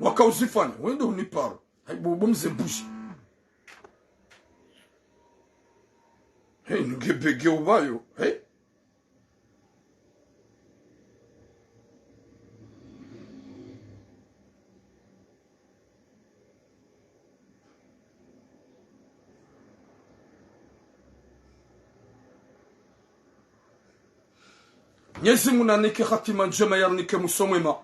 Wakauzifanya. Wende uniparo. Hai, bo, bo mze mbuji. Hey, ngebege ubayo. Hey. Mnyezi Mungu nanike hatima ndjema, yarinike mwiso mwema.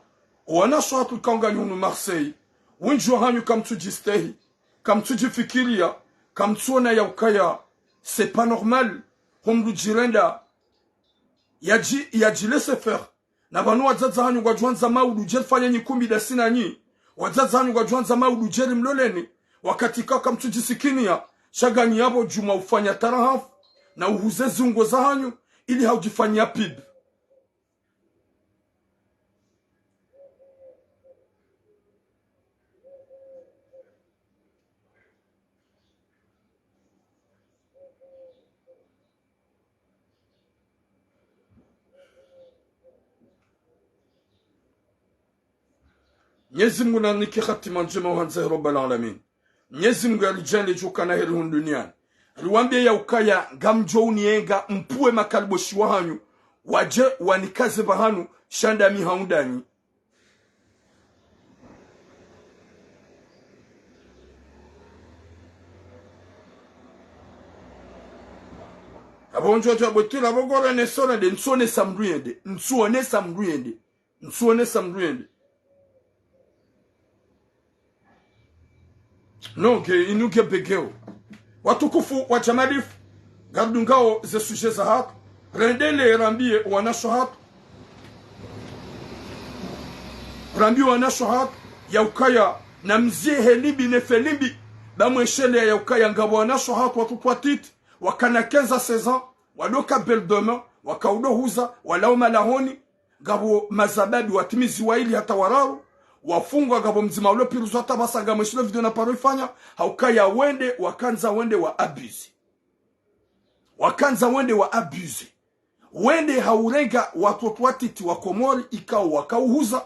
Owanashe hatru ikao nganyi hunu Marseille, wendji wahanyu kamtsudjistehi, kamtsudjifikiriya, kamtsuona ya ukaya c'est pas normal, ho mdru djirenda yadji, yadji laisser faire. Na pvanu wadzadze hanyu ngwadjuandza maudu djeri fanye nyikumbi ndasi nanyi. Wadzadze hanyu ngwadjuandza maudu djeri mloleni. Wakati ikao kamtsudjisikiniya, sha nganyi yapvo djumwa ufanya tarahafu, na uhuze ziungo zahanyu, ili haudjifanya pub. Mnyezi Mungu nanike hatima ndjema uhandza he Rabbal Alamin. Mnyezi Mungu yaridjaanliye djo kana heri hunu duniani. Riwambiye ya ukaya ngamdjo uniyenga mpvuwe makaliboshi wahanyu, wadje wanikaze pvahanu, sha ndami haundanyi. Apvo ndjo dja bwetira apvo ngore ne sona nde, ntsuonesa mndru yende. Ntsuonesa mndru yende. Ntsuonesa mndru yende. Non, nge, inu nge begeo. Watukufu wa Jamalifu, ngaridungao ze sujet zahatru. Rendele rambiye wanasho hatru. Rambiye wanasho hatru, ya ukaya, na mzie he limbi ne fe limbi. Ba mweshele ya ukaya ngapvo wanasho hatru watoto watiti, wakana quinze à seize ans, wadoka belle demeure, wakaudo huza, walao malahoni, ngapvo mazababi watimizi waili hata wararu, wafungwa ngapvo mdzima ulo piruzo hata pvasa ngamweshilo video na paro ifanya, ha ukaya wende, wakandza wende wa abuse. Wakandza wende wa abuse. Wende ha urenga watoto watiti wa Komori ikao wakauhuza.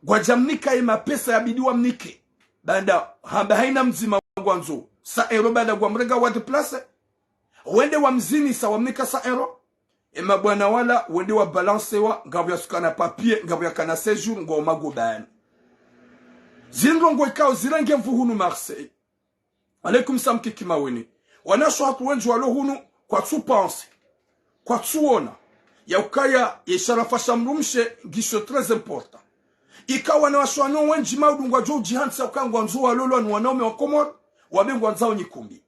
Ngwadja mnika ye mapesa yabidi wamnike. Baanda hamba haina mdzima ngwandzo cent euros baanda ngwamrenga wa déplacer. Wende wamzinisa wamnika cent euros. Ema bwana wala, wende wa balancewa, ngapvo yasukana papier, ngapvo yakana séjour, ngwao magobani. Zindrongo ikao zirenge mvu hunu Marseille. Alaikum salam kiki maweni. Wanasho hatru wendji walo hunu kwatsu penser, kwatsuona ya ukaya ye sharafa sha mdrumshe ngisho très important. Ikao wanawashe wanu wendji maudu ngwadjo udjihantsi ya ukaya ngwandzo walolwa ni wanaume wa Komori, wabe ngwandzao nyikumbi.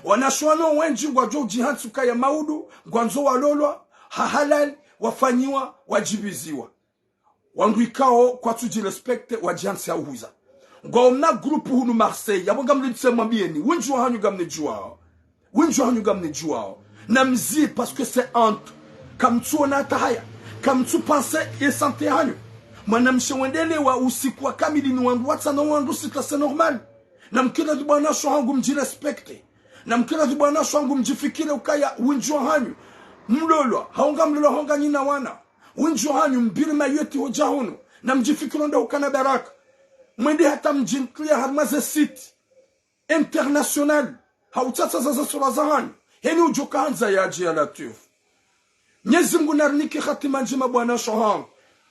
Wanashe wanu wendji ngwadjo udjihantsi ukaya maudu ngwandzo walolwa ha halali, wafanyiwa, wadjibiziwa. Wandru ikao kwatsudji respecter wadjihantsi ya uhuza. Ngwao mna groupe hunu Marseille, yapvo ngamlidise mwambieni, wendji wahanyu ngamnidjuwao. Wendji wahanyu ngamnidjuwao. Na mzie, parce que c'est honte. Kamtsuona hata haya. Kamtsu penser ye santé yahanyu. Mwanamshe wendelewa usiku wa kamili ni wandru watsanu wandru sita, c'est normal. Na mkira dhi bwana sho hangu mdji respecter. Na mkira dhi bwana sho hangu mdjifikire ukaya wendji wahanyu mlolwa, hau ngamlolwa hau nganyina wana. Wendji wahanyu mbiri mayoti hodja hunu, na mdjifikiro nda ukana baraka. Mwende hata mdjintriya harumwa ze site international, ha utsatsaza ze sura zahanyu. Heni udjo kahandza yadje ya Latwifu. Mnyezi Mngu narinike hatima ndjema bwana sho hangu.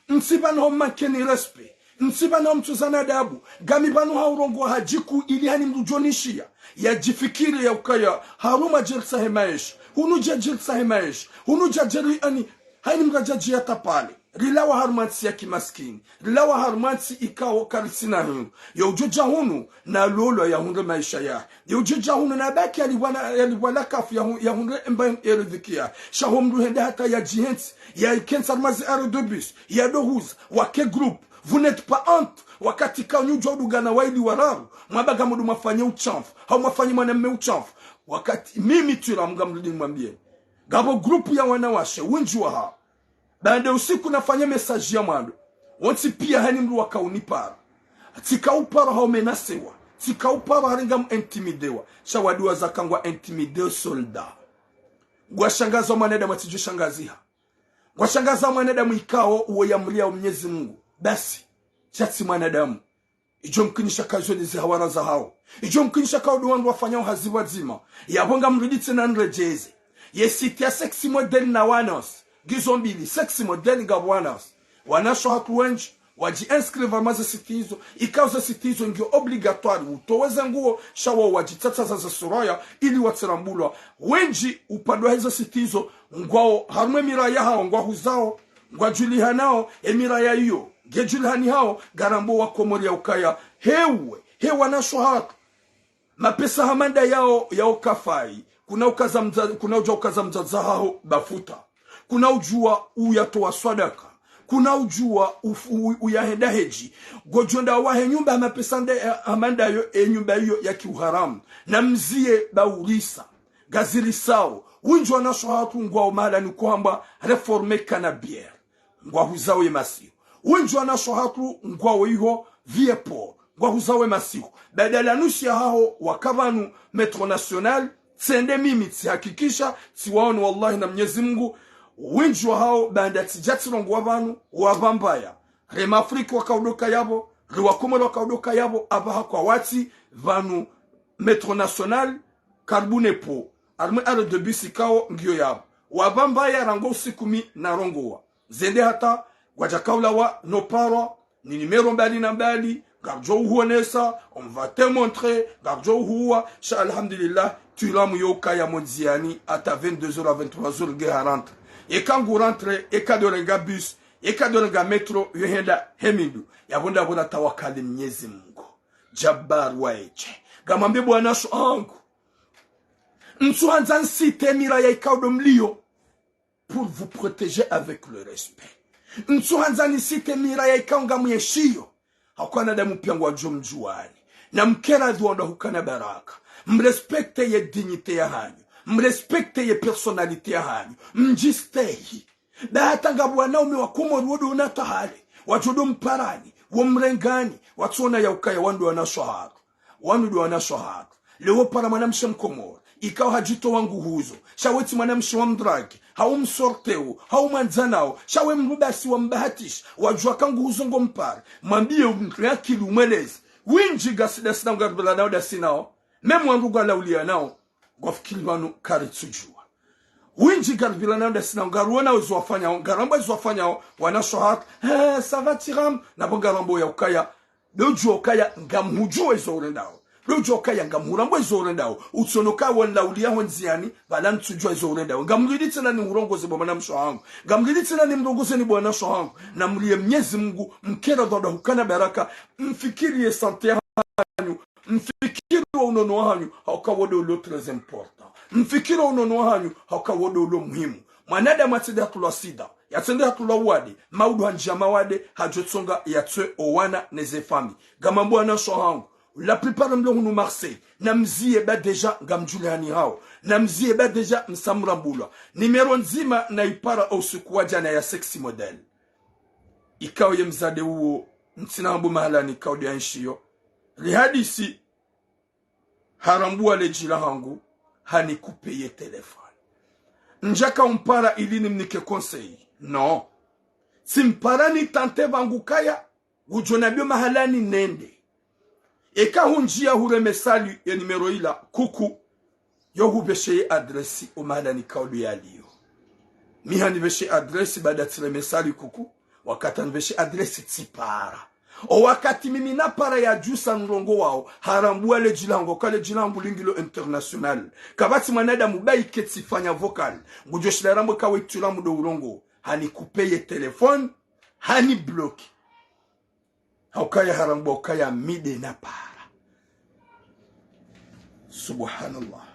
Ntsi pvanu ho mmankeni respect. Ntsi pvanu ho mtsuzana adabu. Ngami pvanu ha urongowa hadjiku ili hani mndru djo nishiya, yadjifikiri ya ukaya harumwa djeritsa he maesha. Hunu dja djeritsa he maesha. Hunu dja djeri ani, haini mndru adja djiya tapale. Rilawa harumwa ntsi ya kimaskini. Rilawa harumwa ntsi ikao karitsina hindru. Yo udjo dja hunu, na lolwa yahundre maesha yahe. Yo udjo dja hunu na baki yalipvwa na, yalipvwa la kafu yahu-, yahundre emba eridhikia. Sha ho mndru hende hata yadjihentsi, yaikentsi harumwa ze arrêt de bus, yadohuza, wake groupe. Vous n'êtes pas honte, wakati kanyu djo udungana waili wararu, mwamba ngamdjo mwafanye utshamfu, hau mwafanye mwanamme utshamfu. Wakati mimi tswira mngamrudi mwambie. Ngapvo groupe ya wanawashe, wendji wahao. Baanda usiku nafanya message ya mwando. Wontsi pia hani mndru wakaunipara. Tsikaupara hau menacewa. Tsikaupara hari ngam intimidewa. Sha wadiwa zaka ngwa intimide solda. Ngwashangaza mwanadamu atsidjo shangaziha. Ngwashangaza mwanadamu ikao uwo yamriya Mnyezi Mngu. Basi, sha tsi mwanadamu. Idjo mkinisha kazo ni zihawara zahao. Idjo mkinisha kao ndo wandru wafanyao hazi pvwadzima. Yapvo ngamrudi tsena nredjeze. Ye site ya sex model na wanawashe. Ngizo mbili, sex model ngapvo wanawashe. Wanasho hatru wendji, wadji inscrire harumwa ze site izo. Ikao ze site izo ngiyo obligatoire. Utowe ze nguo, sha wao wadjitsatsaza ze sura ya, ili watsirambulwa. Wendji upandwa hezo site izo, ngwao harumwa emiraya hao, ngwahuzao. Ngwadjulihanao, emiraya iyo, ngedjulihani hao, ngarambo wa Komori ya ukaya, hewe, he wanasho hatru. Mapesa hama nda yao, yao kafai, kuna ukaza mdza-, kuna udja ukaza mdzadze haho bafuta. Kuna udjuwa uyatowa swadaka. Kuna udjuwa ufu-, u-, uyahenda hedji. Ngodjo enda wahe nyumba ha mapesa nda ya, hama nda yo, e nyumba iyo ya kiuharamu. Na mzie baurisa. Ngazirisao. Wendji wanasho hatru ngwao mahala ni kuhamba réforme canabière. Ngwahuzao ye masihu. Wendji wanasho hatru ngwao iho vieux port. Ngwahuzao ye masihu. Badala nusu ya haho waka pvanu Métro National, tsende mimi tsihakikisha, tsiwaone wallahi na Mnyezi Mngu. Wendji wahao baanda tsidja tsirongowa pvanu, wapvambaya. Re Maafrika wakaondoka yapvo, re Wakomori wakaondoka yapvo, apvaha kwawatsi pvanu Métro National, karibu ne port. Harumwa arrêt de bus ikao ngiyo yapvo. Wapvambaya rangu usiku mi narongowa. Zende hata, ngwadja kaulawa no parwa, ni numéro mbali na mbali, ngaridjo uhuonesa, on va te montrer, ngaridjo uhuwa, sha alhamdulillah, tulamu yo ukaya mo ndziani, hata vingt-deux heures à vingt-trois heures nge ha rentré. Eka ngu rentré, eka ndo renga bus, eka ndo renga métro, yo henda he mindu. Yapvo ndapvo na tawakali Mnyezi Mungu. Jabbar wa eche. Ngamwambe bo wanashe wahangu. Ntsuhandza nsite miraya ikao ndo mliyo pour vous protéger avec le respect. Ntsuhandza nisite miraya ikao ngamweshiyo. Hauka wanadamu pia ngwadjo mdjuwani. Na mkeradhi wandru hukana baraka. Mrespecte ye dignité yahanyu. Mrespecte ye personnalité yahanyu. Mdjistehi. Ba hata ngapvo wanaume wa Komori wo ndo na tahale. Wadjo ndo mparani. Wo mrengani. Watsuona ya ukaya wandru wanashe wahatru. Wanu ndo wanashe wahatru. Leo para mwanamshe Mkomori, ikao hadjitowa nguhuzo, sha we tsi mwanamshe wa mdrage, hau msorteo, hau mwandzanao, sha we mdru basi wa mbahatisha, wadjuwa ka nguhuzo ngo mpare, mwambiye mdru ya akili umweleze. Windji ngasi ndasi nao ngaripvira nao ndasi nao, même wandru ngwalaulia nao, ngwafikiri pvanu karitsudjuwa. Windji ngaripvira nao ndasi nao, ngaruona wezo wafanyao, ngarambwa wezo wafanyao, wanashe wahatru, eh, ça va Tiram, napvo ngarambwa ya ukaya, ndo udjuwa ukaya ngamhudjuwa izo urendao. Ndo udjuwa ukaya ngamhurambwa izo urendao. Utsono ukaya wanilaulia ho ndziani, pvala ntsudjuwa izo urendao. Ngamlidi tsena nihurongoze bo mwanamshe wahangu. Ngamlidi tsena nimrongoze ni bo wanashe wahangu. Na mliye Mnyezi Mungu, mkeradhi wandru hukana baraka, mfikiri ye santé yahanyu, mfikiri wo unono wahanyu, hauka wo ndo ulo très important. Mfikiri wo unono wahanyu, hauka wo ndo ulo muhimu. Mwanadamu yatsende hatulwa sida, yatsende hatulwa uwade, maudu handjia mawade, hadjo tsonga yatswe owana neze fami. Ngamwambo wanashe wahangu, la plupart mlo hunu Marseille, na mziye ba déjà ngamdjulihani hao, na mziye ba déjà msamrambulwa. Numéro ndzima na ipara usiku wa djana ya sexy model. Ikao ye mdzadze uwo, ntsina hambo mahalani ikao ndo ya nshiyo. Rihadisi, harambwa ledji lahangu, hanikupe ye téléphone. Ndjaka umpara ili nimnike conseil. Non. Tsimpara nitante pvangu kaya, ngudjo nambio mahalani nende. Eka hundjia hure message ye numéro ila, kuku, yo hupveshe ye adresse o mahalani ikao ndo yaliyo. Mi hanipveshe adresse baada tsire message kuku, wakati hanipveshe adresse tsipara. O wakati mimi napara yadjusa nrongowa wao, harambwa ledji lahangu, ka ledji lahangu lingilo international. Kapvatsi mwanadamu baike tsifanya vocal. Ngudjo shinda rambwe ka we tulamu ndo urongoa. Hanikupe ye téléphone, hanibloqué. Haukaya harambwa ukaya mi nde napara. Subhanallah.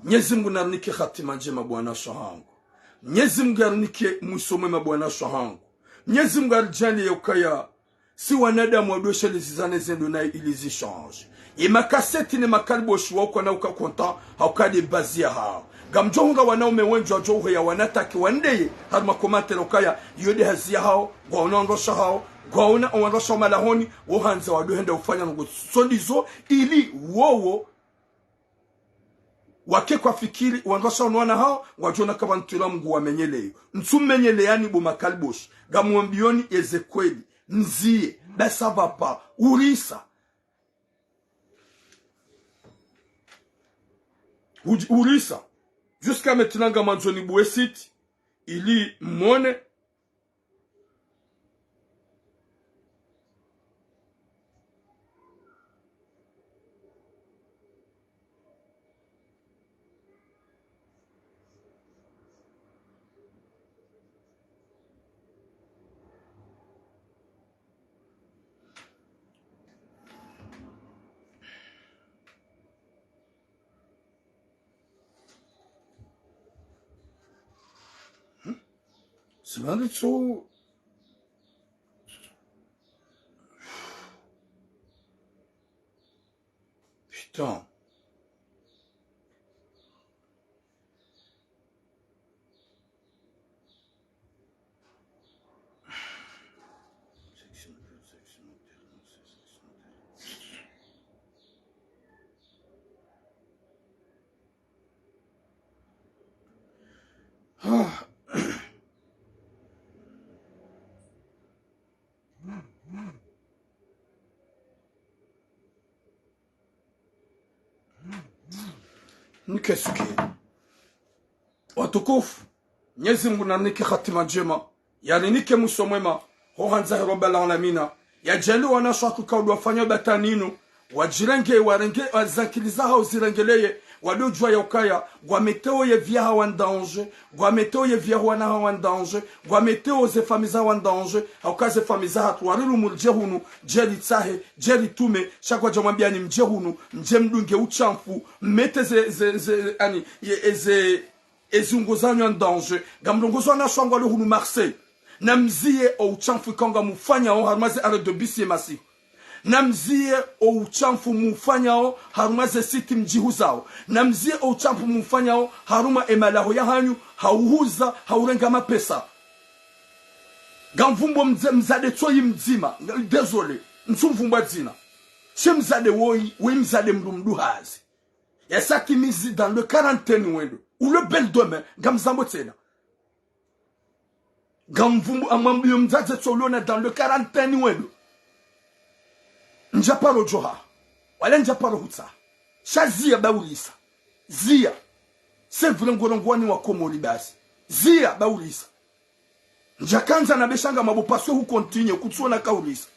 Mnyezi Mungu narinike hatima ndjema bo wanashe wahangu. Mnyezi Mungu yarinike mwiso mwema bo wanashe wahangu. Mnyezi Mungu yaridjaanliye ukaya si wanadamu wadoshelezizane zendo nayi ili zichange. Ye makaseti ne makaliboshi wao kwana uka content, hauka nde bazi yahao. Ngamdjo hundra wanaume wendji wadjo uheya wanatake wandeye, harumwa commentaire ukaya, iyo nde hazi yahao, ngwaona wandrwashe wahao, ngwaona wandrwashe wa malahoni, wo handza wadohenda ufanya ndrongo sondizo, ili wowo wake kwafikiri, wandrwashe wanu wana hao, ngwadjo ona ka pvanu tulamu nguwamenyeleyo. Ntsu mmenyeleyani bo makaliboshi, ngamwambiyoni yeze kweli, mziye, ba ça va pas, urisa. Uji-, urisa. Jusqu'à maintenant ngamwandzo nibuwe site, ili mone. Sibandi tso. Putain. Nike suki. Watukufu, Mnyezi Mungu narinike hatima ndjema, yarinike mwiso mwema, ho handza he Rabbal Alamina, yadjaanliye wanashe wahatru kaudjwafanya batwini inu, Wadjirenge, warenge, wa zankili zahao zirengeleye, wadodjuwa ya ukaya, ngwameteo ye vie yahao en danger, ngwameteo ye vie ya wana hao en danger, ngwameteo ze famille zahao en danger, hauka ze famille zahatru, warirumu ridje hunu, dje ritsahe, dje ritume, sha kwadja mwambiyani mdje hunu, mdje mdunge utshamfu, mmete ze, ze, ze, ani, ye, eze, ezi ungo zanyu en danger. Ngamlongozo wanashe wangu walio hunu Marseille. Namziye o utshamfu ikao ngamufanyao harumwa ze arrêt de bus ye masihu. Namziye o utshamfu mufanyao harumwa ze site mdjihuzao. Namziye o utshamfu mufanyao harumwa emalaho yahanyu, hauhuza, haurenga mapesa. Ngamvumbo mze-, mzade tsoyi mdzima. Désolé. Ntsumvumbwa dzina. She mzade woyi, woyi mzade mdru mduhazi. Yasaki mizi dans le quarantaine wendo. Ou le bel demain, ngamzambo tsena. Ngamvumbu amwambiyo mdzadze tso uliona dans le quarantaine wendo. Ndja paro djoha. Wala ndja paro hutsa. Sha ziya ba urisa. Ziya. C'est vrai ngorongowani wa Komori basi. Ziya ba urisa. Ndjakandza na besha ngamabo paswe hu continuer, kutsuona ka urisa.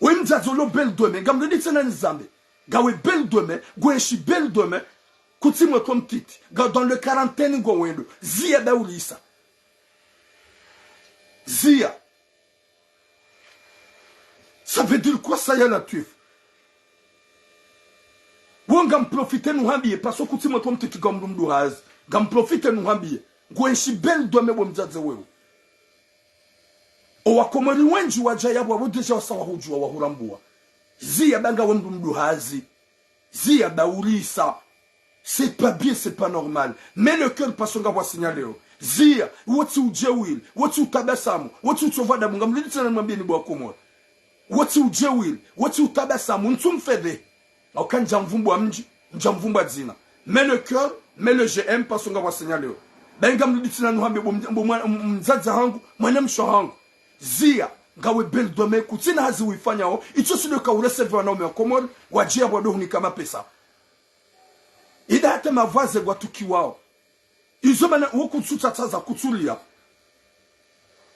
We mdzadze ulo bel demain, ngamredi tsena nizambe. Ngawe bel demain, ngwenshi bel demain, kutsi mwetso mtiti, nga dans le quarantaine ngo wendo. Ziya ba urisa. Ziya. Ça veut dire quoi ça, ya Latwif? Wo ngamprofite nuhambiye, parce que kutsi mwetso mtiti ngamdru mduhazi. Ngamprofite nuhambiye. Ngwenshi bel demain bo mdzadze wewe. O Wakomori wendji wadja yapvo, apvo déjà wasa wahudjuwa, wahurambuwa. Ziya ba ngawe mdru mduhazi. Ziya ba urisa. C'est pas bien, c'est pas normal. Mets le cœur parce que ngapvo signaleo. Ziya, wotsi udjewili, wotsi utabasamu, wotsi utsova dabu, ngamlili tsena nimwambiyeni bo Wakomori. Wotsi udjewili, wotsi utabasamu, ntsumfedhe. Hauka ndjamvumbwa mdji, ndjamvumbwa dzina. Mets le cœur, mets le j'aime parce que ngapvo signaleo. Ba ngamlili tsena nuhambe bo mdj-, bo mwa-, m-, mdzadze hangu, mwanamshe hangu. Ziya, ngawe bel demain, kutsina hazi wifanyao, itso tsi ndo ka ureseve wanaume wa Komori, wadjiya pvwa ndo hunika mapesa. Ida hata mavaze ngwatukiwao. Izo mana wo kutsutsatsaza kutsuliya.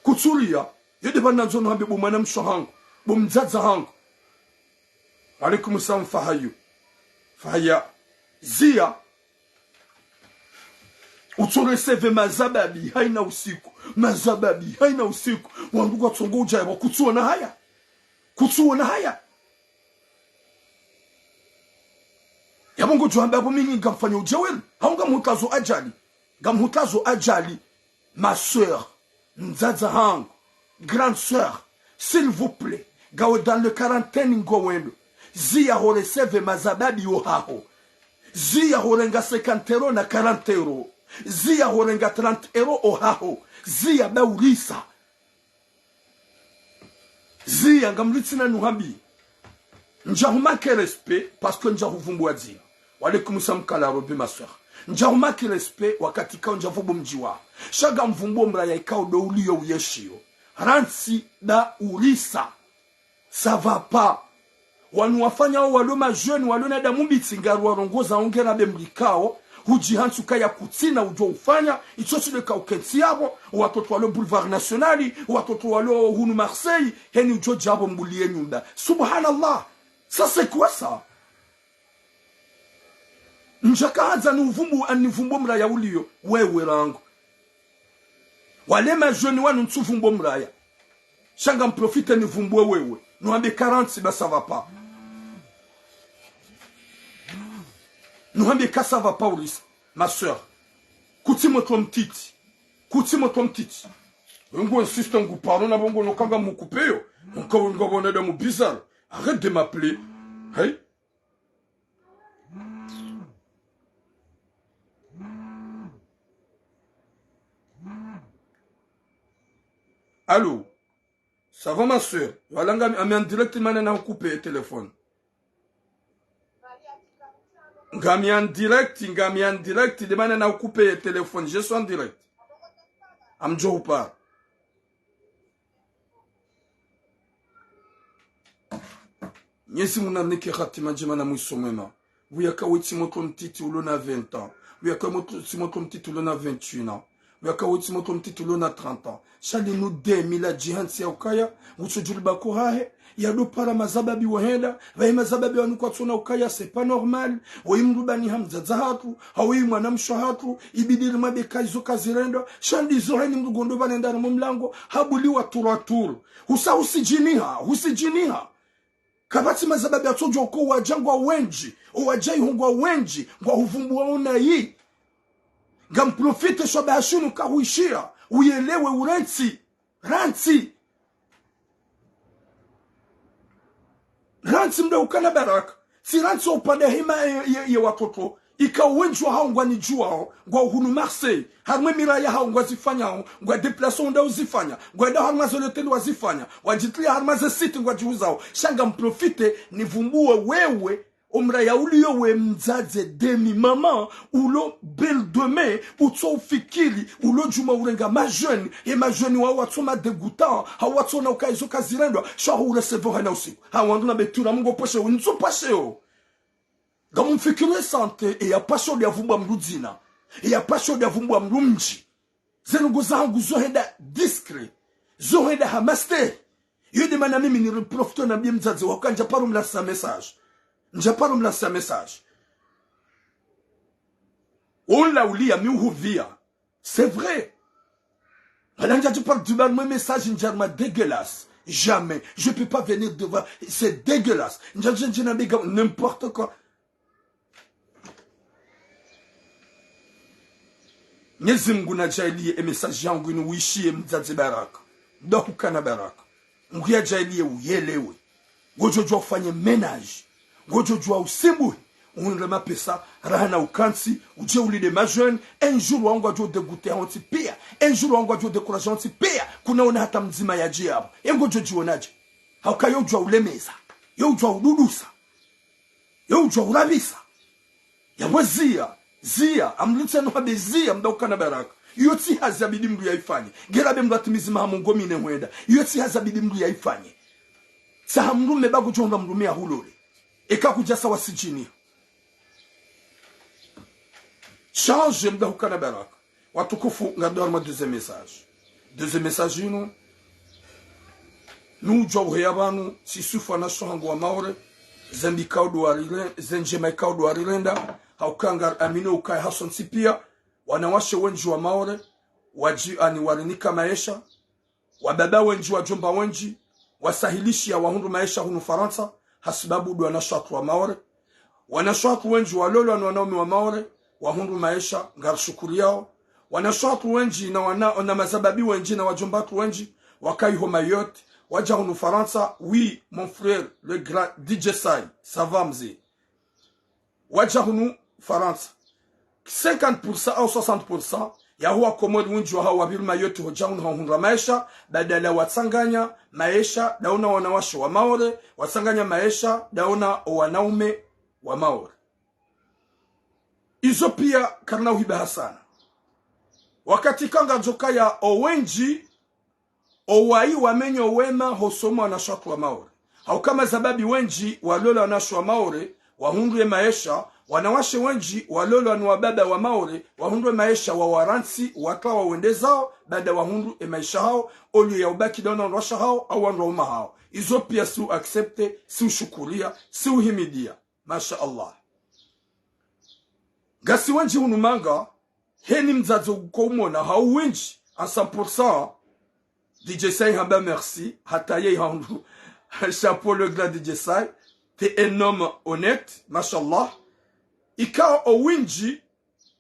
Kutsuliya. Yo de pvanu nandzo nuhambe bo mwanamshe hangu. Bo mdzadze hangu. Alaikum salam Fahayu. Fahaya. Ziya. Utsoreseve mazababi haina usiku. Mazababi haina usiku. Wandru kwatsongo udjaya pvo kutsuona haya. Kutsuona haya. Yapvo ngodjo hamba apvo mimi ngamfanya udjewili. Hau ngamhutlazo ajali. Ngamhutlazo ajali. Ma sœur. Mdzadze hangu. Grande sœur. S'il vous plaît. Ngawe dans le quarantaine ngo wendo. Ziya horeseve mazababi ohaho. Ziya horenga cinquante euros na quarante euros. Ziya horenga trente euros ohaho. Ziya ba urisa. Ziya ngamlitsina nuhambi. Ndjahumake respect, parce que ndjahuvumbuwa dzina. Wa alaikum salam Kala Robi, ma sœur. Ndjahumake respect, wakati kao ndjavumbuwa mdji wa. Sha ngamvumbuwo mraya ikao ndo uliyo uyeshiyo. Rantsi ba urisa. Ça va pas. Wanu wafanyao walo ma jeunes, walo na damu mbitsi, ngari warongoza ongera be mlikao, hudji hantsu kaya kutsina udjo ufanya, itso tsi ndo ka ukentsi yapvo, watoto walo Boulevard National, watoto walo hunu Marseille, heni udjo djapvo mbuliye nyumba. Subhanallah. Ça c'est quoi ça? Ndjaka hadza nuvumbu, anivumbuwo mraya uliyo, wewe rangu. Wale ma jeunes wanu ntsuvumbuwo mraya. Sha ngamprofite nivumbuwe wewe. Nuhambe quarante, ba ça va pas. Nuhambe ka ça va pas, urisa. Ma sœur. Kutsi mwetso mtiti. Kutsi mwetso mtiti. Ngo insiste ngu pardon na bongo no kanga mukupeyo. Nka wenga bona damu bizarre. Arrête de m'appeler. Hey. Allô? Ça va, ma sœur? Voilà, ngami, ngami en direct, mana na couper téléphone. Ngami en direct, ngami en direct, de mana na couper téléphone. Je suis en direct. Amdjo upa. Mnyezi Mungu narinike hatima ndjema na mwiso mwema. Uyaka we tsi mwetso mtiti ulo na vingt ans. Uyaka we tsi mwetso mtiti ulo na vingt et un ans. Yaka wetsi motro mtiti lo na trente ans. Sha linu demi la djihantsi ya ukaya, ngutsodjulibako hahe, yado para mazababi wahenda, pvahe mazababi wanu kwatsona ukaya, c'est pas normal, woyi mdru bani ha mdzadze hatru, hawoyi mwana mshe hatru, ibidi rimwambe ka izo kazirendwa, sha ndizo heni mdru gondo pvanenda harumwa mlango, habuliwa turu turu. Husa husidjiniha, husidjiniha. Kapvatsi mazababi yatsodjo ko wadja ngwa wendji, owadja iho ngwa wendji, ngwa huvumbuwa unayi. Ngam profite shwaba hashinu kahuishiya, uyelewe urantsi, rantsi. Rantsi mdru ukana baraka, tsi rantsi upande hima ye, ye, ye watoto, ika wendji wahao ngwanidjuwao, ngwa hunu Marseille, harumwa emiraya yahao ngwazifanyao, ngwa déplacer wenda uzifanya, ngwendao harumwa ze loteli wazifanya, ngwadjitria harumwa ze site ngwadjihuzao, sha ngam profite nivumbuwe wewe, omraya uliyo we mdzadze demi maman, ulo belle de mai, utso ufikiri, ulo djuma urenga ma jeunes, ye ma jeunes wao watso ma dégoûtants, hao watsona uka izo kazirendwa, sha ho urecevoir hana usiku. Ha wandru na betura mungo poshe, unzo poshe yo. Ngamumfikiri santé, e ya pasho dia vumbwa mdru dzina, e ya pasho dia vumbwa mdru mdji. Ze ndrongo zahangu zo henda discret, zo henda ha mastehi. Iyo de mana mimi niri profite nambiye mdzadze waka ndja paro mlansa message. Ndja paro mlansa message. Ola uliya mi uhuvia. C'est vrai. Ala ndja dji paro duba mwe message ndja ma dégueulasse. Jamais. Je peux pas venir devant. C'est dégueulasse. Ndja, ndja, ndja na bega, n'importe quoi. Mnyezi Mungu nadjaaliye e message yangu inu wishiye mdzadze baraka. Mdru ukana baraka. Mungu yadjaaliye uyelewe. Ngodjo djuwa ufanye ménage. Ngodjo djuwa usimbuhe. Uhundre mapesa, raha na ukantsi, udje ulide ma jeunes, un jour wao ngwadjo dégoûter hawontsi piya. Un jour wao ngwadjo décourager hawontsi piya. Kuna ona hata mdzima yadje yapvo. Ye ngodjo djiwonadje. Hauka yo udjuwa ulemeza. Yo udjuwa ududusa. Yo udjuwa urabisa. Yapvo ziya, ziya, amlitse no habe ziya, mdru ukana baraka. Iyo tsi hazi yabidi mdru yaifanye. Ngera be mdru atimizi maha mengo mine hwenda. Iyo tsi hazi yabidi mdru yaifanye. Tsaha mdrume bago djonga mdrume yahulole. Eka kudjasa wasidjini. Change mdru ukana baraka. Watukufu, ngado harumwa deuxième message. Deuxième message inu, nudjuwa uheya pvanu, sisi wanashe hangu wa Maore, ze mbi ikao ndo warire-, ze ndjema ikao ndo warirenda, hauka ngari amini ukaya hasontsi piya, wanawashe wendji wa Maore, wadji ani warinika maesha, wababa wendji, wadjomba wendji, wasahilishiya wahundru maesha hunu Farantsa, hasibabu ndo wanashe hatru wa Maore. Wanashe hatru wendji walolwa ni wanaume wa Maore, wahundru maesha, ngarishukuriyao. Wanashe hatru wendji na wana, na mazababi wendji na wadjomba hatru wendji, waka iho Mayotte, wadja hunu Farantsa, oui, mon frère, le grand D J Sai, ça va mze. Wadja hunu Farantsa. Cinquante pour cent au soixante pour cent yaho wa Komori wendji wahao wapviri Mayotte hodja hunu hahundra maesha, badala watsanganya maesha ndawo na wanawashe wa Maore, watsanganya maesha ndawo na owanaume wa Maore. Izo piya karina uhibaha sana. Wakati ka ngadjo kaya owendji owayi wamenye owema hosoni mwa wanashe hatru wa Maore. Hauka mazababi wendji walolwa wanashe wa Maore, wahundru ye maesha, wanawashe wendji walolwa ni wababa wa Maore, wahundru ye maesha wawarantsi, waka wawendezao, baada wahundru ye maesha hao, oliyo ya ubaki ndawo na wandruwashe hao, au wandruwaume hao. Izo piya si u accepter, si ushukuriya, si uhimidiya. Masha Allah. Ngasi wendji hunu manga, heni mdzadze uko umona, hau wendji, à cent pour cent, D J Sai hamba merci, hata ye hahundru. Chapeau le grand D J Sai, t'es un homme honnête, mashallah. Ikao owendji,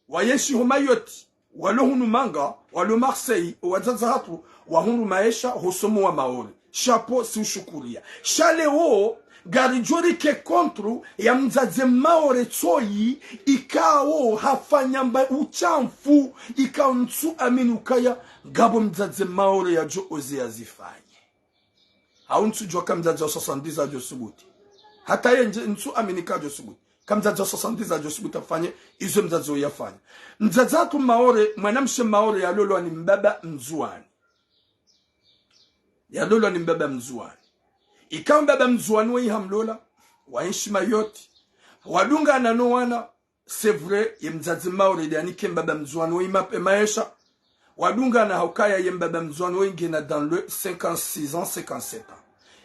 wayenshi ho Mayotte, walo hunu manga, walo Marseille, owadzadze hatru, wahundru maesha, hosoni mwa Maore. Chapeau, si ushukuriya. Sha leo, ngaridjo rike contre ya mdzadze Maore tsoyi, ikao hafanya mba ushamfu, ikao ntsu amini ukaya, ngapvo mdzadze Maore yadjo oze yazifanye. Hau ntsu djuwa ka mdzadze wa soixante-dix ans yadjo subuti. Hata yendje ntsu amini kadjo subuti. Ka mdzadze wa soixante-dix ans yadjo subuti afanye, izo mdzadze uwo yafanya. Mdzadze hatru Maore, mwanamshe Maore yalolwa ni mbaba Mndzuwani. Yalolwa ni mbaba Mndzuwani. Ikao mbaba Mndzuwani woyi hamlola, wayenshi Mayotte. Wadungana no wana, c'est vrai, ye mdzadze Maore nde yanike mbaba Mndzuwani woyi ma-, maesha. wadungana ha ukaya ye mbaba Mndzuwani woyi ngena dans le cinquante-six ans, cinquante-sept ans.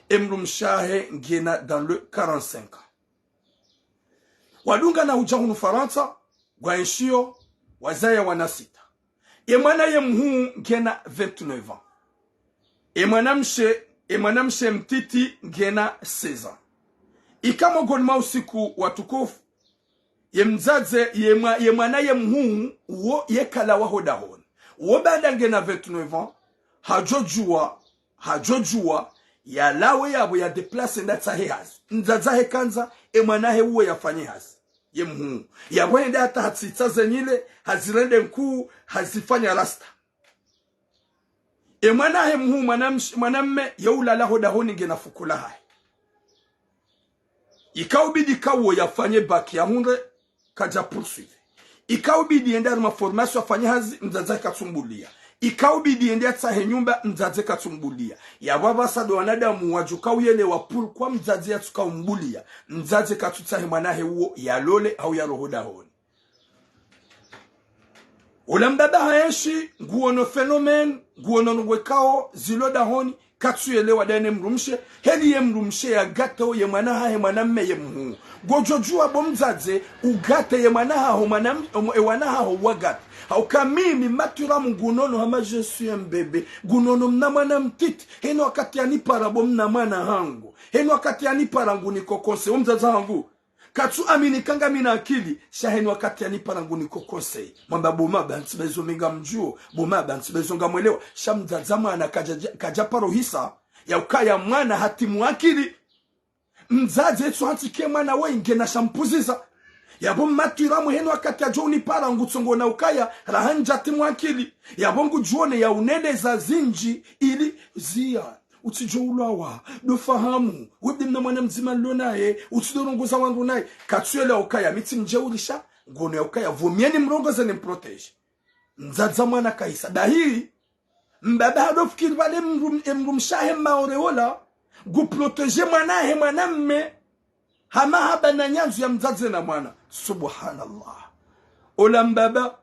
E mdrumshe wahe ngena dans le quarante-cinq ans. Wadungana hudja hunu Farantsa, ngwaenshiyo, wazaya wana sita. Ye mwana ye mhuu ngena vingt-neuf ans. Ye mwanamshe, ye mwanamshe mtiti ngena seize ans. Ika mongoni mwa usiku watukufu, ye mdzadze, ye mwa-, ye mwana ye mhuu, wo yekalawa ho dahoni. Wo baada ngena vingt-neuf ans, hadjodjuwa, hadjodjuwa, yalawe yapvo ya déplacer yende yatsahe hazi. Mdzadze wahe kandza, ye mwana wahe uwo yafanye hazi. Ye mhuu. Yapvo hende hata hatsitsa ze nyile, hazirende nkuu, hazifanya rasta. Ye mwana wahe mhuu mwanamsh-, mwanamme, ye ulala ho dahoni ngena fuko lahahe. Ika ubidi ka uwo yafanye bac yahundre, kadja poursuivre. Ika ubidi yende harumwa formation yafanye hazi, mdzadze wahe katsumbuliya. Ika ubidi yende yatsahe nyumba, mdzadze katsumbuliya. Yapvo apvasa ndo wanadamu wadjo ka uyelewa pourquoi mdzadze yatsuka umbuliya. Mdzadze katsutsahe mwana wahe uwo yalole, hau yalawe ho dahoni. Ola mbaba haenshi, nguono phénomène, nguono ndrongoo ikao zilo dahoni, katsuyelewa ndaye ne mdrumshe, heli ye mdrumshe yagate o ye mwana wahahe mwanamme ye mhuu. Ngodjodjuwa bo mdzadze, ugate ye mwana wahaho mwanam-, omo-, e wana wahaho wagate. Hauka mimi maturamu ngunono hama je suis un bébé, ngunono mna mwana mtiti, heni wakati yanipara bo mna mwana hangu, heni wakati yanipara nguni kokonse, o mdzadze hangu. Katsu amini ka ngamina akili, sha heni wakati yanipara nguni kokonse. Mwamba bo maba ntsi bezo mi ngamdjuo, bo maba ntsi bezo ngamwelewa. Sha mdzadze mwana kadja, kadja paro hisa, ya ukaya mwana hatimu akili. Mdzadze etsu hantsi ke mwana woyi ngena sha mpuziza. Yapvo maturamu heni wakati yadjo unipara ngutsongo na ukaya, raha ndja timu akili. Yapvo ngudjuone ya uneleza zindji ili ziya. Utsidjo ulwawa, ndo fahamu, we be mna mwana mdzima nilo naye, utsidjo rongoza wandru naye, katsuyelewa ukaya mi tsi mdjeuri sha, ngono ya ukaya, vaut mieux nimrongoze nimprotégé. Mdzadze mwana kahisa, dahiri, mbaba hado fikiri pvale mdrum-, e mdrumshe wahe Maore ola, ngu protégé mwana wahe mwanamme, ha mahaba na nyandzo ya mdzadze na mwana. Subhanallah. Ola mbaba,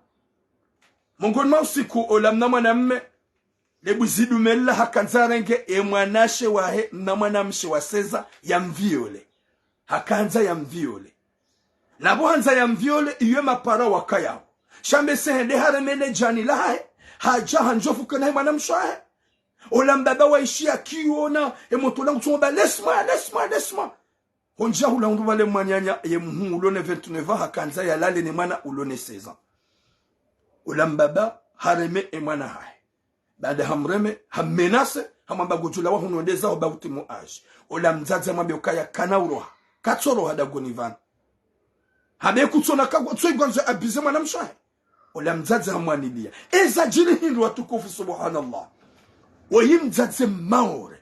mongoni mwa usiku, ola mna mwanamme, le bwizi dume lila hakandza yarenge e mwanamshe wahe, mna mwanamshe wa seize ans, yamviole. Hakandza yamviole. Napvo handza yamviole, iyo e mapara wakayao. Sha mbe se hende hareme le djani lahahe, hadja handjofuke nahe mwanamshe wahe. Ola mbaba waishiya kiona, e moto la ngutsungo ba, laisse-moi, laisse-moi, laisse-moi. Hondja hula hundru pvale mwananya ye mhuu ulo ne vingt-neuf ans, hakandza yalale ne mwana ulo ne seize ans. Ola mbaba hareme e mwana hahe. Baada hamreme, hammenacé, hamwamba ngodjo lawa hunu wende zaho ba utimu âge. Ola mdzadze hamwambia ukaya kana uroha. Katso roha dagoni pvanu. Habe kutsona ka, tso igwandzo abuser mwanamshe wahe. Ola mdzadze hamwaniliya. Eza djiri hindru watukufu, subhanallah. Woyi mdzadze Maore.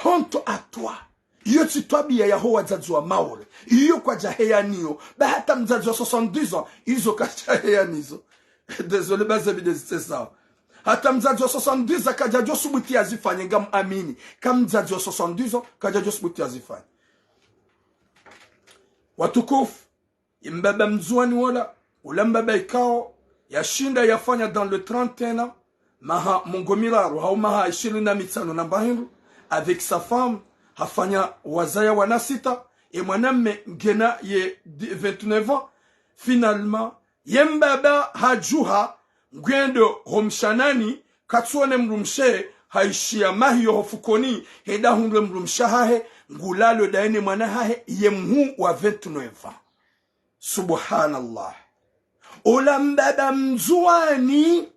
Honte à toi. Iyo tsi twabiya yaho wadzadze wa Maore. Iyo kwadja heya niyo. Ba hata mdzadze wa soixante-dix ans, izo kadja heya nizo. Désolé, ba ze bide zitse sawa. Hata mdzadze wa soixante-dix ans kadja djo subuti yazifanye, ngam amini. Ka mdzadze wa soixante-dix ans kadja djo subuti yazifanye. Watukufu, ye mbaba Mndzuwani wola, ola mbaba ikao, yashinda yafanya dans le trente et un ans, maha mengo miraru, hau maha ishirini na mitsanu na mbahindru, avec sa femme, hafanya wazaya wana sita, e mwanamme ngena ye di-, vingt-neuf ans. Finalement, ye mbaba hadjuha, ngwendo ho mshanani, katsuone mdrumshe, haishiya mahiyo ho fukoni, henda hundre mdrumshe hahe, ngulalo ndaye ne mwana hahe, ye mhuu wa vingt-neuf ans. Subhanallah. Ola mbaba Mndzuwani,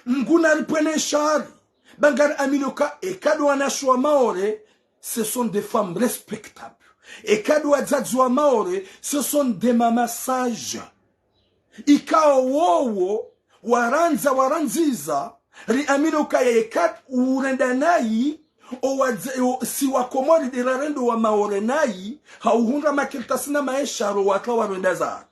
Mngu naripvwene shari. Ba ngari amini uka eka ndo wanashe wa Maore, ce sont des femmes respectables. Eka ndo wadzadze wa Maore, ce sont des mamans sages. Ikao wowo, warandza, warandziza, riamini ukaya eka urenda nayi, o wadze-, o, si wa Komori nde rarendo wa Maore nayi, hauhundra makartasi na maesha ro watwa warenda zaro.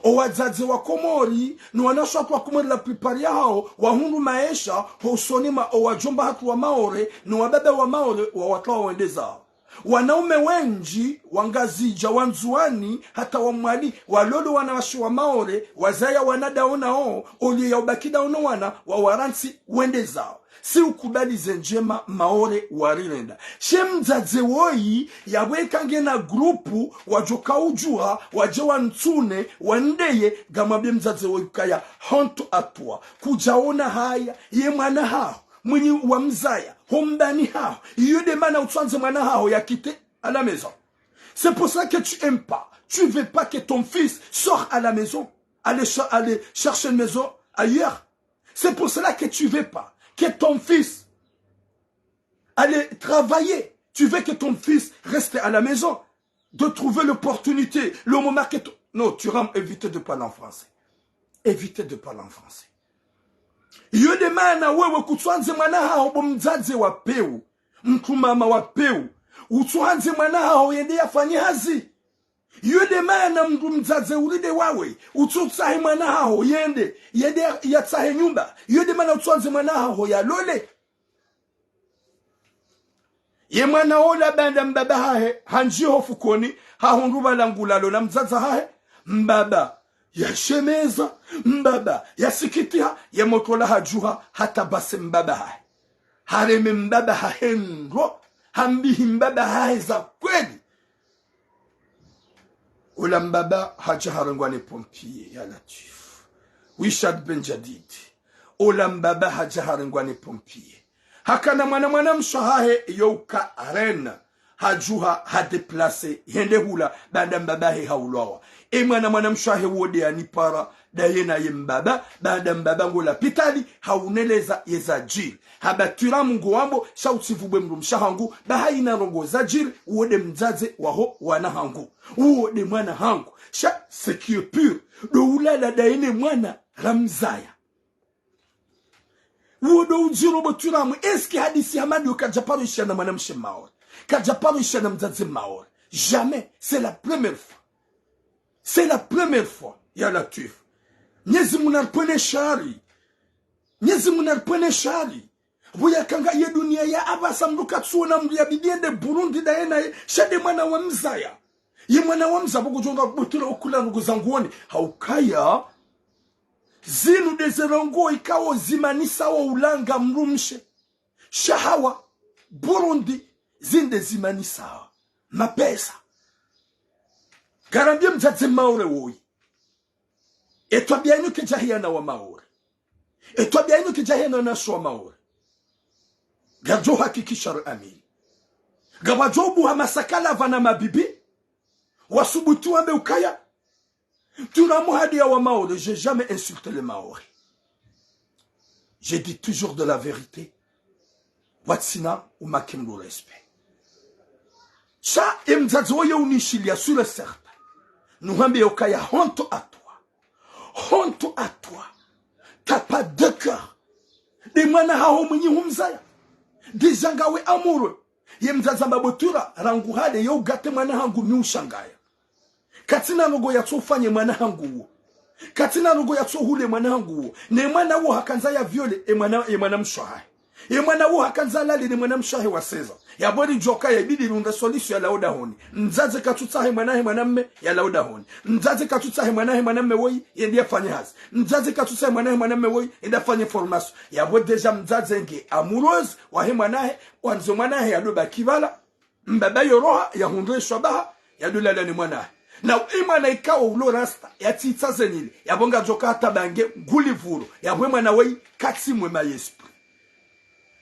O wadzadze wa Komori, no wanashe watru wa Komori la plupart yahao, wahundru maesha, ho usoni ma o wadjomba hatru wa Maore, no wababa wa Maore, wa watwa wende zaro. Wanaume wendji wa Ngazidja, wa Ndzuani, hata wa Mwali, walolo wanawashe wa Maore, wazaya wana dawo nawo, oliyo ya ubaki dawo no wana, wawarantsi wende zawo. Si ukubali ze ndjema Maore warirenda. She mdzadze woyi, yaweka ngena grupu, wadjoka udjuha, wadje wantsune, wandeye, ngamwambie mdzadze woyi ukaya, honte à toi. Kudjaona haya, ye mwana haho, mwinyi wamzaya, ho mbani haho. Iyo nde mana utsuandze mwana haho ya quitter à la maison. C'est pour ça que tu aimes pas, tu veux pas que ton fils sorte à la maison, aller, cher- aller chercher une maison ailleurs. C'est pour cela que tu veux pas que ton fils aller travailler. Tu veux que ton fils reste à la maison, de trouver l'opportunité, le moment que ton... Non, tu rames, évite de parler en français. Évite de parler en français. Iyo nde mana wewe kutsuandze mwana haho bo mdzadze wa pewu, mtrumama wa pewu, utsuandze mwana haho yende yafanye hazi. Iyo nde mana mndru mdzadze uri nde wawe, utsutsahe mwana haho yende, yende ya- yatsahe nyumba. Iyo nde mana utsuandze mwana haho yalole. Ye mwana ola baanda mbaba hahe, handjiho fukoni, hahundru pvala ngulalo na mdzadze hahe, mbaba yashemeza, mbaba yasikitiha, ye motola hadjuha, hata base mbaba hahe. Hareme mbaba hahe ndro, hambihi mbaba hahe za kweli. Ola mbaba hadja harengwa ne pompier, ya Latwif. Wishad Ben Djadid. Ola mbaba hadja harengwa ne pompier. Hakana mwana mwanamshe hahe yo uka arena. Hadjuha, hadéplacé, hende hula, baanda mbaba hahe haulwawa. E mwana mwanamshe hahe wo nde yanipara, ndaye na ye mbaba, baanda mbaba ngo lapitali, hauneleza ye zadjiri. Hamba twiramu ngo wambo, sha utsivubwe mdrumshe hangu, ba hayina ndrongo zadjiri, uwo nde mdzadze waho wana hangu. Uwo nde mwana hangu. Sha, c'est qui est pur. Ndo ulala ndaye ne mwana ramzaya. Uwo ndo udjiro bo twiramu. Est-ce que hadisi hama ndiyo kadjaparo ishiya na mwanamshe Maore? Kadjaparo ishiya na mdzadze Maore? Jamais. C'est la première fois. C'est la première fois, ya Latwif. Mnyezi Mungu naripvwene shari. Mnyezi Mungu naripvwene shari. Pvo yakanga ye dunia ya apvasa mndru katsuona mndru yabidi yende Burundi ndaye naye, sha nde mwana wamzaya. Ye mwana wamzaya pvo kudjonga kubutula ukula ndrongo za nguoni. Haukaya, zinu nde ze ndrongo ikao zimanisao ulanga mdrumshe. Shahawa, Burundi, zinde zimanisao mapesa. Ngarambie mdzadze Maore woyi. Etwabia inu kidjahiya na wa Maore. Etwabia inu kidjahiya na wanawashe wa Maore. Ngadjo hakikisha re amini. Ngapvadjo buha masakala pvana mabibi. Wasubutu wambe ukaya, twiramu hadiya wa Maore, j'ai jamais insulté les Maoris. Je dis toujours de la vérité. Watsina umake mdru respect. Sha, e mdzadze woye unishiliya sûr et certain. Nuhambe yo ukaya honte à toi. Honte à toi. T'as pas de cœur. Nde mwana haho mwinyi humzaya. Déjà ngawe amoureux. Ye mdzadze hamba bo twira, rangu hale yo ugate mwana hangu mi ushangaya. Katsina ndrongo yatso ufanye mwana hangu uwo. Katsina ndrongo yatso hule mwana hangu uwo. Ne mwana uwo hakandza ya viole e mwana, e mwanamshe hahe. E mwana uwo hakandza alale ne mwanamshe hahe wa seize ans. Yapvo ridjoka ya ibidi runde solution yalawe dahoni. Mdzadze katsutsahe mwana hahe mwanamme yalawe dahoni. Mdzadze katsutsahe mwana hahe mwanamme woyi yende yafanye hazi. Mdzadze katsutsahe mwana hahe mwanamme woyi yende yafanye formation. Yapvo déjà mdzadze nge amoureuse wahe mwana hahe, wandzo mwana hahe yadobaki pvala. Mbaba yoroha, yahundre shwabaha, yadolala ne mwana hahe. Na e mwana ikao ulo rasta, yatsitsa zenile, yapvo ngadjoka hata bange nguli pvuro, yapvo e mwana woyi katsi mwema ye esprit.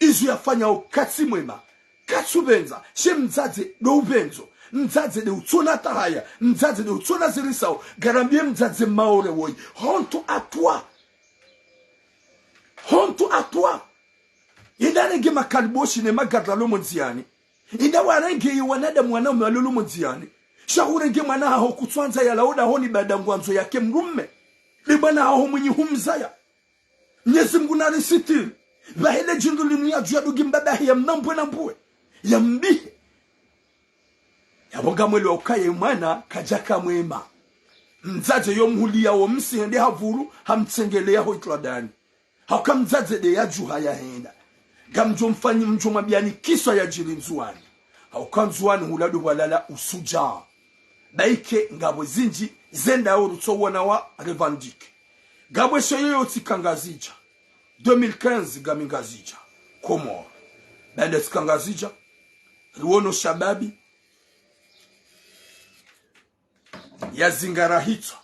Izo yafanyao katsi mwema, katsu pvendza, she mdzadze ndo upvendzo, mdzadze nde utsona tahaya, mdzadze nde utsona zirisao, ngarambie mdzadze Maore woyi, honte à toi. Honte à toi. Yenda renge makaliboshi ne magadra lo mo ndziani. Yenda warenge ye wanadamu wanaume walo lo mo ndziani. Sha hurenge mwana haho kutswandza yalawe dahoni baada ngwandzo yake mdrume. Nde mwana haho mwinyi humzaya. Mnyezi Mungu narisitiri. Pvahele djindru linu yadjuwa dugi mbaba hahe yamnambwe nambwe. Yambihe. Yapvo ngamwelewa ukaya e mwana kadjaka mwema. Mdzadze yo mhuliya wo msi hende ha pvuru, hamtsengeleya ho itwadani. Hauka mdzadze nde yadjuha yahenda. Ngamdjo mfanyi mdjo mwambiani kiswa yadjiri Ndzuwani. Hauka Ndzuwani hula ndo pvwalala ushudjaa. Bayike ngapvo zindji zendao rutso wona wa revendiquer. Ngapvo eshe yoyo tsika Ngazidja. Deux mille quinze ngami Ngazidja. Komori. Baanda tsika Ngazidja. Riwono shababi. Yazingara hitswa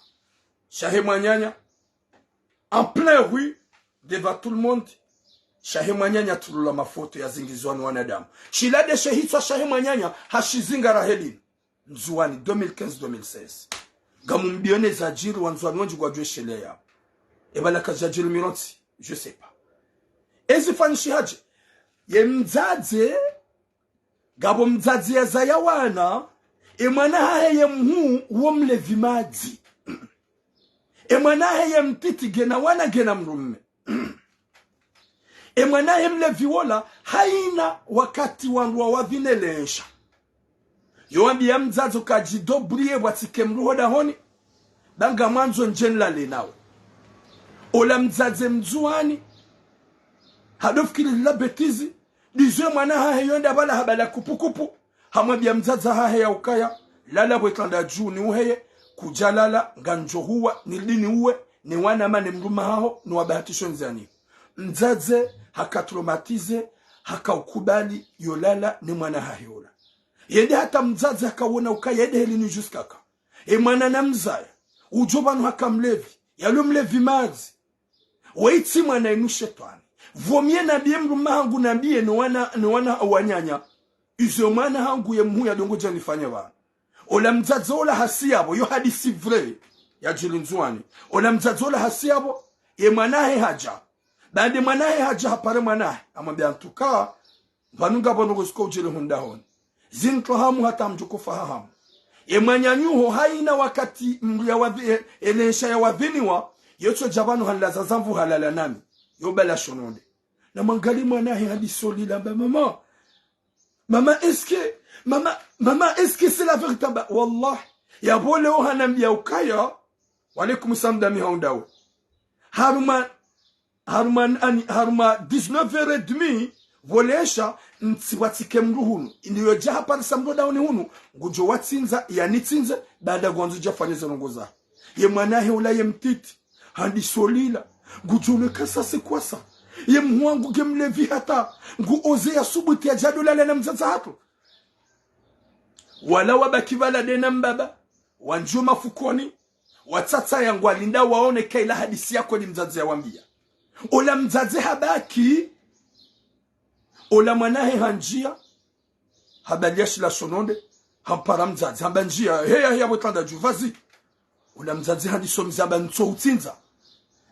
shahe mwananya. En plein rue, devant tout le monde. Shahe mwananya tulula mafoto yazingizwa ni wanadamu. Shila nde she hitswa shahe mwananya hashizingara helini. Ndzuwani, deux mille quinze, deux mille seize. Ngamumbiyo ne zadjiri, Wandzuwani wendji ngwadjuwa eshe le yapvo. Eba laka zadjiri mirontsi, je sais pas. Ezi fanyishiha dje. Ye mdzadze, ngapvo mdzadze yazaya wana, e mwana hahe ye mhuu wo mlevi madzi. E mwana hahe ye mtiti ngena wana ngena mdrume. E mwana hahe mlevi wola, haina wakati wandru wa wavine lensha. Yo wambiya mdzadze uka djidobriye pvwatsike mdru ho dahoni, ba ngamwandzo ndje nilale nawe. Ola mdzadze Mndzuwani, hadofikiri lila bêtise, ndizo ye mwana hahe yo nda pvala habala kupukupu, hamwambiya mdzadze hahe ya ukaya, lala pvwe tanda dju ni uheye, kudja lala, ngandjo huwa, nirudi niuwe, ne wanama ne mdrume haho, niwabahatisho ndziani. Mdzadze, haka traumatisé, haka ukubali, yo lala, ne mwana hahe ola. Yende hata mdzadze haka wona ukaya, yende helini jusqu'à quand. E mwana namzaya, udjo pvanu haka mlevi, yalo mlevi madzi. Weyi tsi mwana inu shetwani. Vaut mieux nambiye mdrume hangu nambiye ne wana, ne wana wananya. Izo mwana hangu ye mhuu ya ndrongo dja nifanya pvanu. Ola mdzadze ola hasi yapvo, yo hadisi vrai. Yadjiri Ndzuwani. Ola mdzadze ola hasi yapvo, ye mwana hahe hadja. Baanda mwana hahe hadja hapare mwana hahe. Hamwambiya en tout cas, pvanu ngapvo ndrongo ziko udjiri ho dahoni. Zintru hamu hata mdjukufa hahamu. Ye mwananyaho haina wakati mdru ya wavi-, e, elensha ya waviniwa, yo tso dja pvanu hanilaza zamvu halala nami. Yo bala shononde. Namwangali mwana hahe hadiso lila amba maman. Maman, est-ce que, maman, maman, est-ce que c'est la vérité ? Amba, wallah. Yapvo leo hanambiya ukaya. Wa alaykum salam dami haundawe. Haruma haruma, ani, haruma dix-neuf heures et demie, pvolesha, ntsi pvwatsike mdru hunu. Indi yo dja haparisa mdru dahoni hunu, ngudjo watsindza, yanitsindze, baanda ngwandzo dja fanye ze ndrongo zahe. Ye mwana hahe ola ye mtiti, handiso lila, ngudjo neka ça c'est quoi ça ? Ye mhuu wangu nge mlevi hata, ngu oze ya subuti ya djado lala na mdzadze hatru. Wala wabaki pvala nde na mbaba, wandjiyo mafukoni, watsatsaya ngwalinda waone ka ila hadisi ya kweli mdzadze ya wambiya. Ola mdzadze habaki, ola mwana hahe handjiya, habaliya shila shononde, hampara mdzadze, hamba ndjiya, heya, heya, pvwe tanda dju, vas-y. Ola mdzadze handiso mdzadze amba ntso utsindza.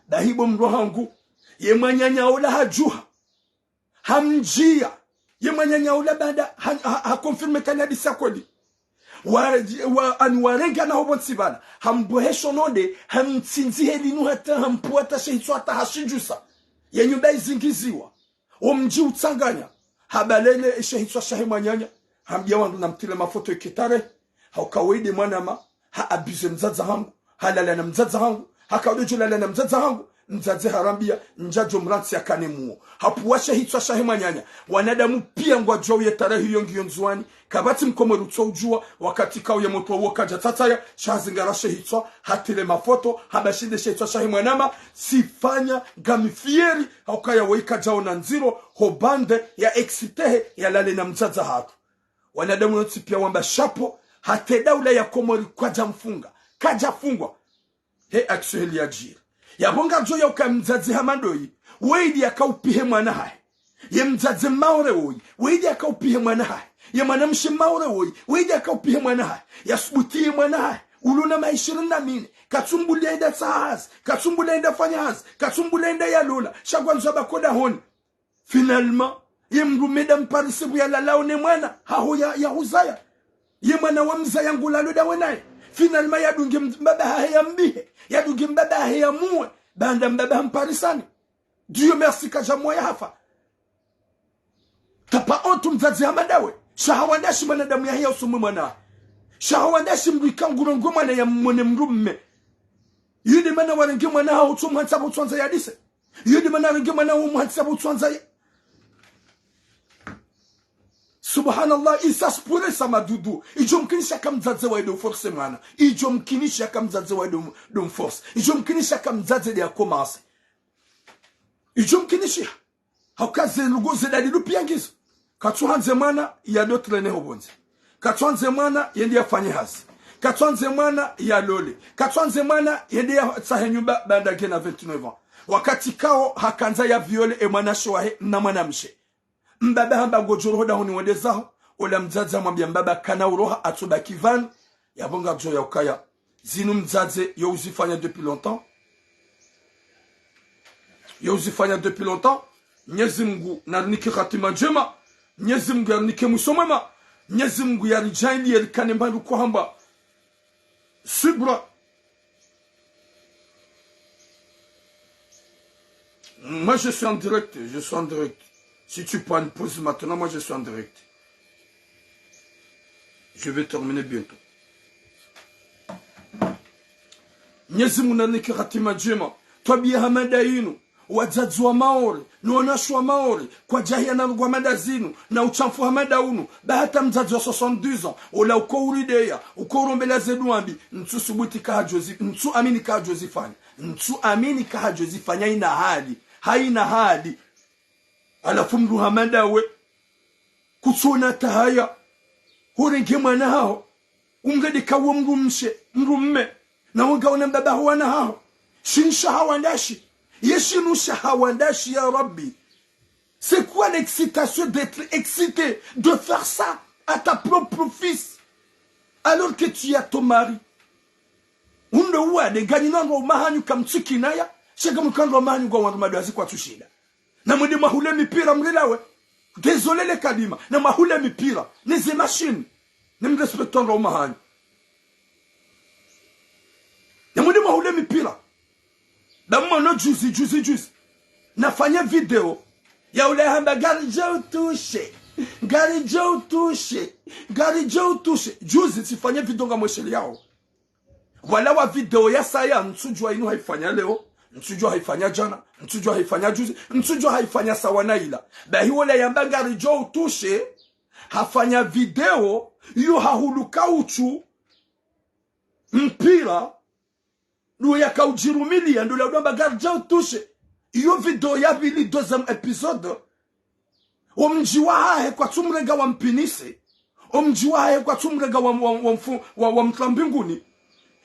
Bahi bo mdru hangu, ye mwananya ola hadjuha. Hamndjiya. Ye mwananya ola baanda ha, ha, ha confirmé ka ni hadisi ya kweli. Wa, wa, ani warenge ana ho pvontsi pvala. Hambohe shononde, hamtsindzi helinu hata, hampvuwa hata she hitswa hata hashidjusa. Ye nyumba izingiziwa. Wo mdji utsanganya. Habalele she hitswa shahe mwananya. Hambiya wandru namtile mafoto ikitare. Hauka weyi nde mwanama, ha abusé mdzadze hangu, halala na mdzadze hangu, haka udjo lala na mdzadze hangu, mdzadze harambiya, ndjadjo mrantsi yakane muo. Hapvuwa she hitswa shahe mwananya, wanadamu piya ngwadjuwao ye tarehi yo ngiyo Ndzuwani, kapvatsi mkomori utso udjuwa, wakati kauye motro uwo kadja tsatsaya, sha hazingara she hitswa, hatile mafoto, hamba shi nde she hitswa shahe mwanama, tsifanya, ngami fier, haukaya weyi kadjaona ndziro, ho bande, ya excité he, yalale na mdzadze hatru. Wanadamu wontsi piya wamba chapeau, hata e daula ya Komori kwadja mfunga. Kadja fungwa. He action heli yadjiri. Yapvo ngadjo ya uka mdzadze hama ndoyi. Weyi nde yaka upihe mwana hahe. Ye mdzadze Maore woyi. Weyi nde yaka upihe mwana hahe. Ye mwanamshe Maore woyi. Weyi nde yaka upihe mwana hahe. Yasubuti ye mwana hahe. Ulo na maha ishirini na mine. Katsumbuliya enda tsaha hazi. Katsumbuliya enda fanya hazi. Katsumbuliya enda yalola. Sha ngwandzo abaki ho dahoni. Finalement, ye mdrume nda mparise pvo yalalao ne mwana, haho ya, ya huzaya. Ye mwana wamzaya ngulalo ndawe naye. Finalement, yadunge m-, mbaba hahe yambihe, yadunge mbaba hahe yamuwe, baanda mbaba hamparisani. Dieu merci kadja muwa yahafa. Tapva ontu mdzadze hama ndawe. Sha hawandashi mwanadamu yahe yausumwe mwana. Sha hawandashi mdru ika ngurongoa mwana yamwone mdrume. Yidi mana warenge mwana haho utso muhantsa pvo utswandza yadise. Yidi mana warenge mwana haho muhantsa pvo utswandza ya. Subhanallah, isa spure sa madudu. Idjo mkinisha ka mdzadze waye ndo force mwana. Idjo mkinisha ka mdzadze waye ndo, ndo force. Idjo mkinisha ka mdzadze nde ya commence. Idjo mkinisha. Hauka ze ndrongoo ze dadi lupiya ngizo. Katsuhandze mwana yado traîner ho pvondze. Katsuhandze mwana yende yafanye hazi. Katsuhandze mwana yalole. Katsuhandze mwana yende yatsahe nyumba baanda ngena vingt-neuf ans. Wakati kao hakandza ya viole e mwanashe wahe na mwanamshe. Mbaba hamba ngodjo roho dahoni wende zaho, ola mdzadze hamwambia mbaba kana uroha atsobaki pvanu, yapvo ngadjo ya ukaya. Zinu mdzadze yo uzifanya depuis longtemps. Yo uzifanya depuis longtemps. Mnyezi Mungu narinike hatima ndjema. Mnyezi Mungu yarinike mwiso mwema. Mnyezi Mungu yaridjaanliye rikane mbapvi ko hamba. Subra. Moi, je suis en direct, je suis en direct. Si tu prends une pause maintenant, moi, je suis en direct. Je vais terminer bientôt. Mnyezi Mungu narinike hatima ndjema. Twabiya hama nda yinu. Wadzadze wa Maore, no wanashe wa Maore, kwadjahiya na ndrongoo hama nda zinu, na ushamfu hama nda unu, ba hata mdzadze wa soixante-douze ans, ola uko urideya, uko urombela ze dua mbi, ntsu subuti ka hadjo zi, ntsu amini ka hadjo zifanya, ntsu amini ka hadjo zifanya hayina hali, hayina hali. Halafu mdru hama ndawe, kutsona tahaya, hurenge mwana haho, umrende kawo mdrumshe, mdrumme, na wonga wana mbaba ho wana haho. Shinu shahawa ndashi, ye shinu shahawa ndashi, ya Rabbi. C'est quoi l'excitation d'être excité, de faire ça à ta propre fils, alors que tu as ton mari? Undo uwade, nganyi na wandru wa mahanyu kamtsukinaya, sha ngamkandru wa mahanyu ngwa wandru madoazi kwatsu shinda. Na mwende mwahule mipira mlilawe. Désolé le kalima. Na mwahule mipira. Ne ze machine. Ne mrespecte wandru wa mahanyu. Na mwende mwahule mipira. Ba mmono juzi, juzi, juzi. Nafanya video. Ya ula hamba ngaridjo utushe. Ngaridjo utushe. Ngaridjo utushe. Juzi tsifanya video ngamwesheleyao. Wala wa video ya saya, ntsudjua inu hayifanya leo, ntsudjua hayifanya djana, ntsudjua hayifanya juzi, ntsudjua hayifanya sawa na ila. Bahi wola yamba ngaridjo utushe, hafanya video, iyo hahuluka utsu, mpira, ndo yaka udjirumiliya, ndo la udjo amba ngaridjo utushe. Iyo video ya pvili, deuxième épisode, omdji wahahe kwatsu mrenga wampinise. Omdji wahahe kwatsu mrenga wa, wa, wa, mfu, wa, wa mtrambi nguni.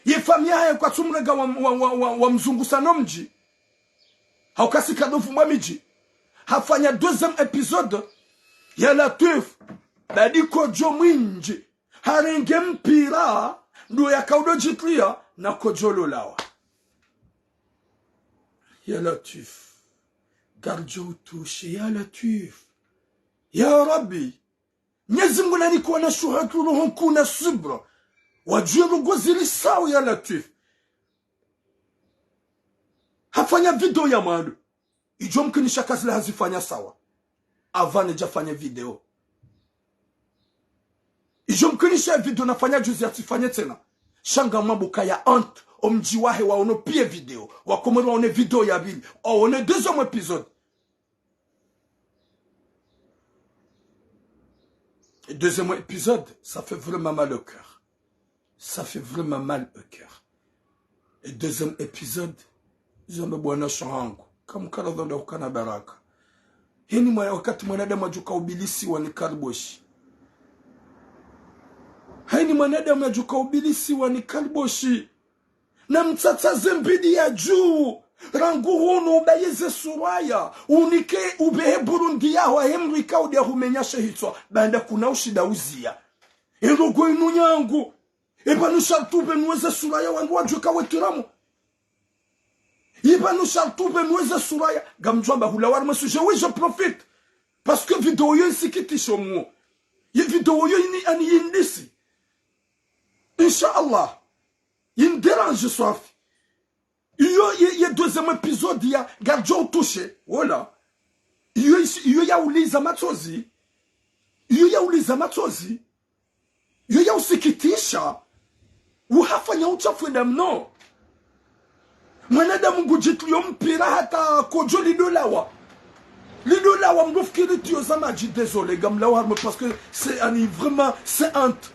Ye famiyi yahahe kwatsu mrenga wa, wa, wa, wa, wamzungusa no mdji. Hauka si kadofu mwa midji. Hafanya deuxième épisode. Ya Latwif. Badi kodjo mwindji. Harenge mpira. Ndo yaka udo djitria. Na kodjo lolawa. Ya Latwif. Ngaridjo utushe, ya Latwif. Ya Rabbi. Mnyezi Mungu nanike wanashe hatru roho nkuu na subra. Wadjuwe ndrongoo zilisao, ya Latwif. Hafanya video ya mwando. Idjo mkinisha ka zila hazifanya sawa. Avant ne djafanya video. Idjo mkinisha video nafanya juzi yatsifanye tsena. Sha ngamwambo ka ya honte, omdji wahe waono piya video. Wakomori waone video ya pvili. Waone deuxième épisode. Deuxième épisode, ça fait vraiment mal au cœur. Ça fait vraiment mal au cœur. Et deuxième épisode, zambe bwana shahangu. Kamkara dhonda hukana baraka. Heni mwa wakati mwanadamu adjuka ubilisiwa ni kariboshi. Heni mwanadamu adjuka ubilisiwa ni kariboshi. Na mtsatsa ze mbidi ya dju. Rangu hunu ubaye ze suraya. Unike ubehe Burundi yaho ahemrika udia humenya shehitswa. Baanda kuna ushinda uziya. Erogo inu nyangu. Eba nu shartu ube nuweze suraya wandru wadjuka wetiramu. Eba nu shartu ube nuweze suraya. Ngamdjo amba hula wari mwe sujet. Oui, je profite. Parce que video yo isikitisho mwo. Ye video yo ini ani yindisi. Insha Allah. Yini dérange swafi. Iyo ye, ye deuxième épisode ya ngaridjo utushe. Wola. Iyo isi, iyo ya uliza matsozi. Iyo ya uliza matsozi. Iyo ya usikitisha. Uhafanya utshafu eda mno. Mwanadamu ngudjitliyo mpira hata kodjo lidolawa. Lidolawa. Awa mndru fikiri tiyo za madji, désolé, ngamlawo harumwa, parce que c'est, ani, vraiment, c'est honte.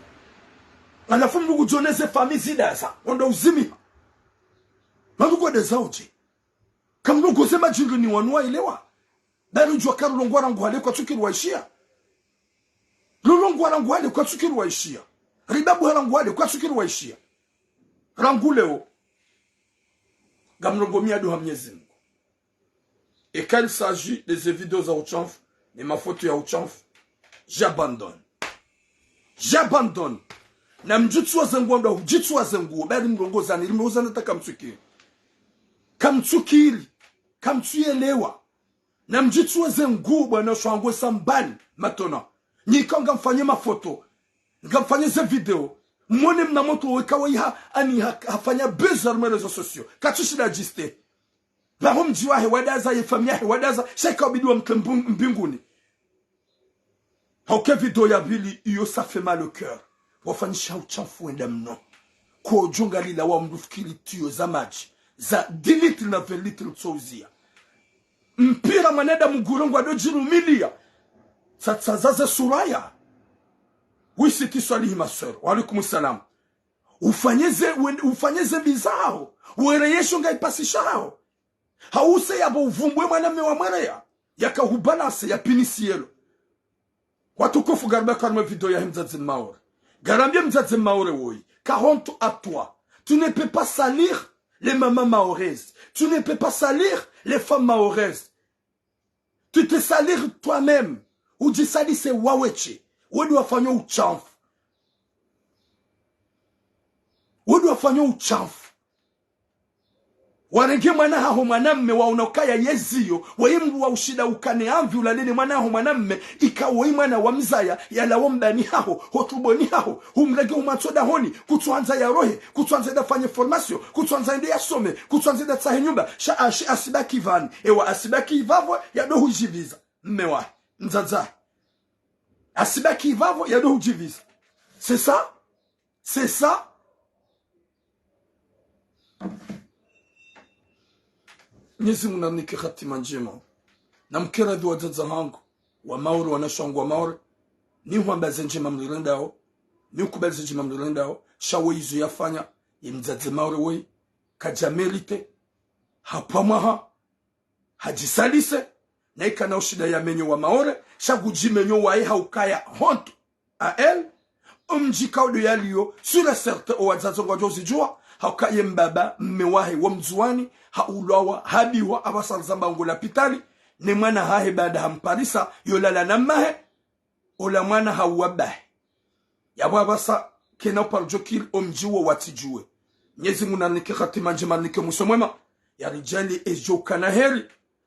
Halafu mndru kudjoneze famille zidaza, wandru uzimiha. Wandru kwadeza udje. Kamndru goze madji ndo ni wanu waelewa. Bari udjuwa ka rilongwa rangu hale kwatsukiri waishiya. Rilongwa rangu hale kwatsukiri waishiya. Ribabu rangu hale kwatsukiri waishiya. Rangu leo. Ngamlongo miado ha Mnyezi Mungu. Et quand il s'agit des vidéos za utshamfu, ne mafoto ya utshamfu, j'abandonne. J'abandonne. Namdjitsuwa ze nguo, ndo hudjitsuwa ze nguo, bari mlongozani, rimlongozani hata kamtsukiri. Kamtsukiri. Kamtsuyelewa. Namdjitsuwe ze nguo, bwana shangu sambani, matona. Nyika ngamfanye mafoto. Ngamfanye ze vidéo. Mwone mna motro weka wayi ha, ani ha, hafanya buzz harumwa réseaux sociaux. Katsushida djiste. Baho mdji wahe wadaza, ye famille yahe wadaza, sha ika ubidi wa mtre mbu-, mbinguni. Hauka vidéo ya pvili iyo, ça fait mal au cœur. Wafanyisha utshamfu wenda mno. Kodjo ngalila wa mndru fikiri tiyo za madji, za dix litres na vingt litres tso uziya. Mpira mwanadamu ngulongwa ndo djirumiliya. Tsatsa zaze suraya. Wisiti Swalihi, ma sœur. Wa alaikum salam. Ufanye ze, wen-, ufanye ze mbi zaho. Wereyesho nga ipasishaho. Hause yapvo uvumbwe mwanamme wa mwereya. Yaka hubalase ya pinisi yelo. Watukufu, ngariba harumwa vidéo yahe mdzadze Maore. Ngarambiye mdzadze Maore woyi. Ka honte à toi. Tu ne peux pas salir les mamans maoraises. Tu ne peux pas salir les femmes maoraises. Tu te salir toi-même. Udjisalise wawe she. Wewe ndo wafanya utshamfu. Wewe ndo wafanya utshamfu. Warenge mwana haho mwanamme wa unokaya yeziyo, weyi mndru wa ushinda ukane anvi ulalene mwana haho mwanamme, ika woyi mwana wa mzaya, yalawo mbani haho, ho tumboni haho, humrenge humwatso dahoni, kutsuhandza yarohe, kutsuhandza yende afanye formation, kutsuhandza yende yasome, kutsuhandza yende atsahe nyumba, sha ashi asibaki pvani, ewa asibaki ipvapvo, yado hudjiviza, mme wahe, mdzadze wahe. Asibaki ipvapvo, yado hudjiviza. C'est ça ? C'est ça. Mnyezi Mungu narinike hatima ndjema. Namkere dua wadzadze hangu wa Maore, wanashe wangu wa Maore. Nihwambaze ndjema mlirendao. Nikubalize ndjema mlirendao. Sha woyi izo yafanya, ye mdzadze Maore woyi, kadja mérité. Hapvwa mwaha. Hadjisalise, na ikana ushinda yamenye wa Maore, sha kudjimenye waye haukaya honte à elle, omdji kaudo yaliyo, sûr et certain, owadzadze ngwadjo zidjuwa, hauka ye mbaba, mme wahe, wo Mndzuwani, haulwawa, habiwa, apvasa rizamba ngo lapitali, ne mwana hahe baada hamparisa, yolala na mmahe, ola mwana hauwa bahe. Yapvo apvasa kena uparo djo kiri omdji wo watsidjuwe. Mnyezi Mungu narinike hatima ndjema, narinike mwiso mwema. Yaridjaanliye edjo ukana heri.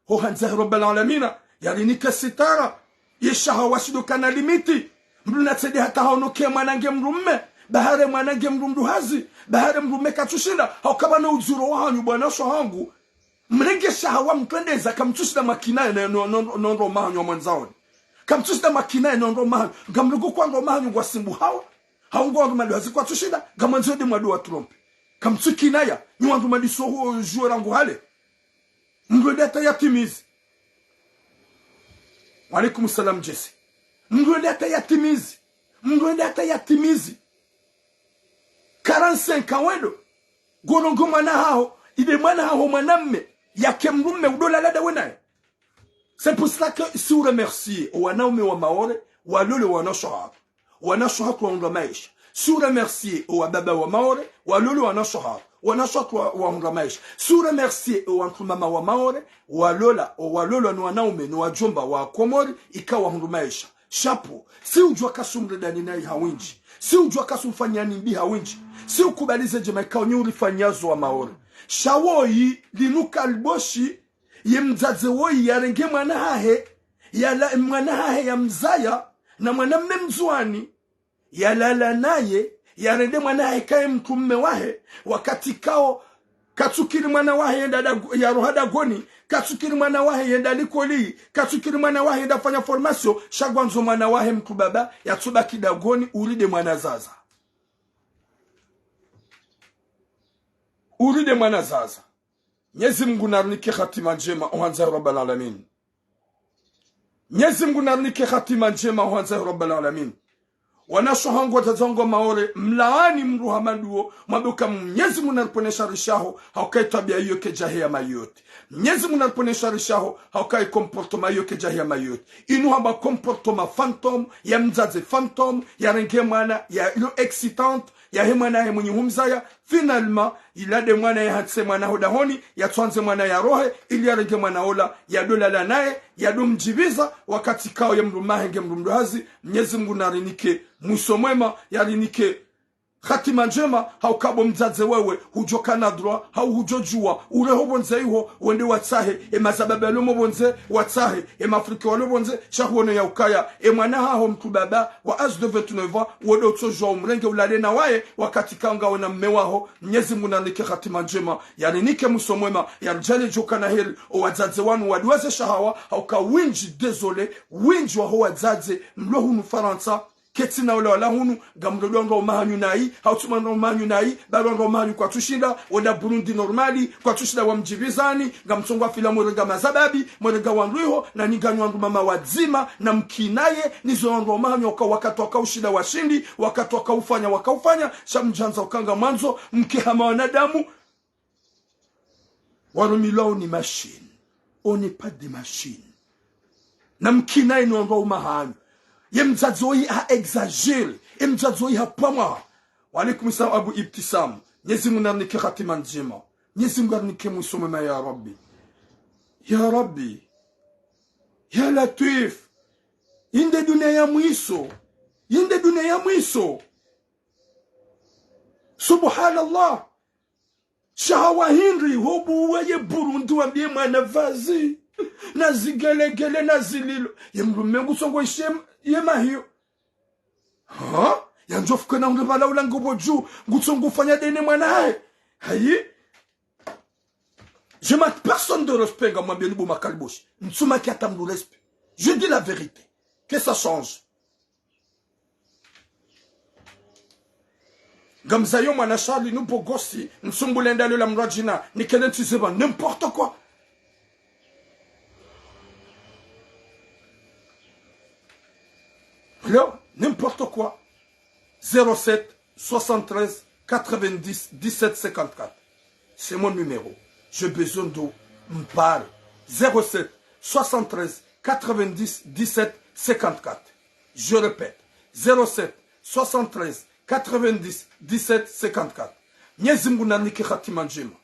Ho handza he Rabbal Alamina. Yarinike sitara. Ye shahawa shido kana limite. Mndru natsende hata haono ke mwana nge mdrumme. Bahari mwana nge mdru mdruhazi. Bahari mdrumme katsushinda. Hauka pvanu udziro wahanyu bwana sho hangu. Mrenge shahawa mtrendeza, kamtsushinda mwakinaye no, no, no, no ndro mahanyu wa mwandzaoni. Kamtsushinda mwakinaye no ndro mahanyu. Ngamrenge kwa ndro mahanyu ngwasimbuhao. Hau ngwandru madiwazi kwatsushinda, ngamwandzo yende mwado wa trompe. Kamtsukinaya, nyi wandru madiso ho juwe rangu hale. Mndru yende hata yatimizi. Wa alaikum salam, Jesse. Mndru yende hata yatimizi. Mndru yende hata yatimizi. Quarante-cinq ans wendo. Ngolongo mwana haho, inde mwana haho mwanamme, yake mdrumme udo lala ndawe naye. C'est pour cela que si uremercie owanaume wa Maore, walole wanashe wahatru. Wanashe wahatru wahundra maesha. Si uremercie owababa wa Maore, walole wanashe wahatru. Wanashe wahatru wa, wahundra maesha. Si uremercie owantru mama wa Maore, walola, owalolwa ni wanaume, ni wadjomba wa Komori, ika wahundra maesha. Chapeau. Si udjuwa kasumredani nayi hawindji. Si udjuwa kasumfanyani mbi hawindji. Si ukubalize ndjema ikao nyi urifanyazo wa Maore. Sha woyi, linu kaliboshi, ye mdzadze woyi yarenge mwana hahe, yala, mwana hahe ya mzaya, na mwanamme Mndzuwani, yalala naye, yarende mwana hahe kaye mdrumme wahe, wakati kao, katsukiri mwana wahe yenda da, yaroha dagoni, katsukiri mwana wahe yenda likoli, katsukiri mwana wahe yenda fanya formation, sha ngwandzo mwana wahe mdru baba, yatsubaki dagoni, uride mwana zaza. Uride mwana zaza. Mnyezi Mungu narinike hatima ndjema, ohandza Rabbal Alamin. Mnyezi Mungu narinike hatima ndjema, hwandza ya Rabbal Alamin. Wanashe hangu, wadzadze wangu wa Maore, mlaani mdru hama nduwo, mwambe uka Mnyezi Mungu nariponeshe shari shaho, hauka ye twabiya iyo kayidja heya Mayotte. Mnyezi Mungu nariponeshe shari shaho, hauka ye comportement iyo kayidja heya Mayotte. Inu hamba comportement fantôme, ya mdzadze fantôme, yarenge mwana, yalo excitante, yahe mwana yahe mwenyi humzaya, finalement, yilade mwana yahantse mwana ho dahoni, yatsohandze mwana yarohe, ili yarenge mwana ola, yadolala naye, yadomdjiviza, wakati kao ye mdrume wahe nge mdru mdru hazi. Mnyezi Mungu narinike mwiso mwema, yarinike hatima ndjema, hauka bo mdzadze wewe, hudjokana droit, hau hudjodjuwa, urehe pvondze iho, wende watsahe, e mazababi walo mo pvondze, watsahe, e mafrike walo pvondze, sha huono ya ukaya, e mwana haho mdru baba, wa âge de vingt-neuf ans, wende utsodjuwa umrenge ulale na waye, wakati kao ngawe na mme waho. Mnyezi Mungu narinike hatima ndjema, yarinike mwiso mwema, yaridjaanlie djokana heri, o wadzadze wanu waduwaze shahawa, hauka windji, désolé, windji waho wadzadze, mlo hunu Farantsa, ketsina ola wala hunu, ngamdodwa nga umahanyu nayi, hautsuma nga umahanyu nayi, balwa nga umahanyu kwatsushinda, wenda Burundi normal, kwatsushinda wamdjivizani, ngamtsongo afila mwerenga mazababi, mwerenga wandru iho, na ninganyo wandru mama wadzima, na mkinaye, nizo wandru wa umahanyu waka, wakati waka ushinda washindi, wakati waka ufanya, waka ufanya, sha mdjandza uka ngamwandzo, mke hama wanadamu, warumilwao ni machine. On n'est pas des machines. Na mkinaye ni wandru wa umahanyu. Ye mdzadze woyi ha exagéré. Ye mdzadze woyi ha pvamwa. Wa alaikum salam Abu Ibtisam. Mnyezi Mungu narinike hatima ndjema. Mnyezi Mungu arinike mwiso mwema ya Rabbi. Ya Rabbi. Ya Latwif. Yinde duniya ya mwiso. Yinde duniya ya mwiso. Subhanallah. Shahawa hindri, hobuwa ye Burundi wambiye mwana vazi, na zigelegele, na zililo. Ye mdrume ngutsongo ishe ye mahiyo. Ha? Yandjo fuke na undre pvala ula ngobo dju, ngutsongo ufanya dene mwana hahe. Hayi? Je manque personne de respect, ngamwambiye ni bo makaliboshi. Ntsumaki hata mdru respect. Je dis la vérité. Que ça change. Ngamzayo mwana shali, nu bogosi, nsumbule ndalo la mradjina, nikele ntsize ba, n'importe quoi. Hello? N'importe quoi. Zéro sept, soixante-treize, quatre-vingt-dix, dix-sept, cinquante-quatre. C'est mon numéro. J'ai besoin de me parler. Zéro sept, soixante-treize, quatre-vingt-dix, dix-sept, cinquante-quatre. Je répète, zéro sept, soixante-treize, quatre-vingt-dix, dix-sept, cinquante-quatre. Mnyezi Mungu narinike hatima ndjema.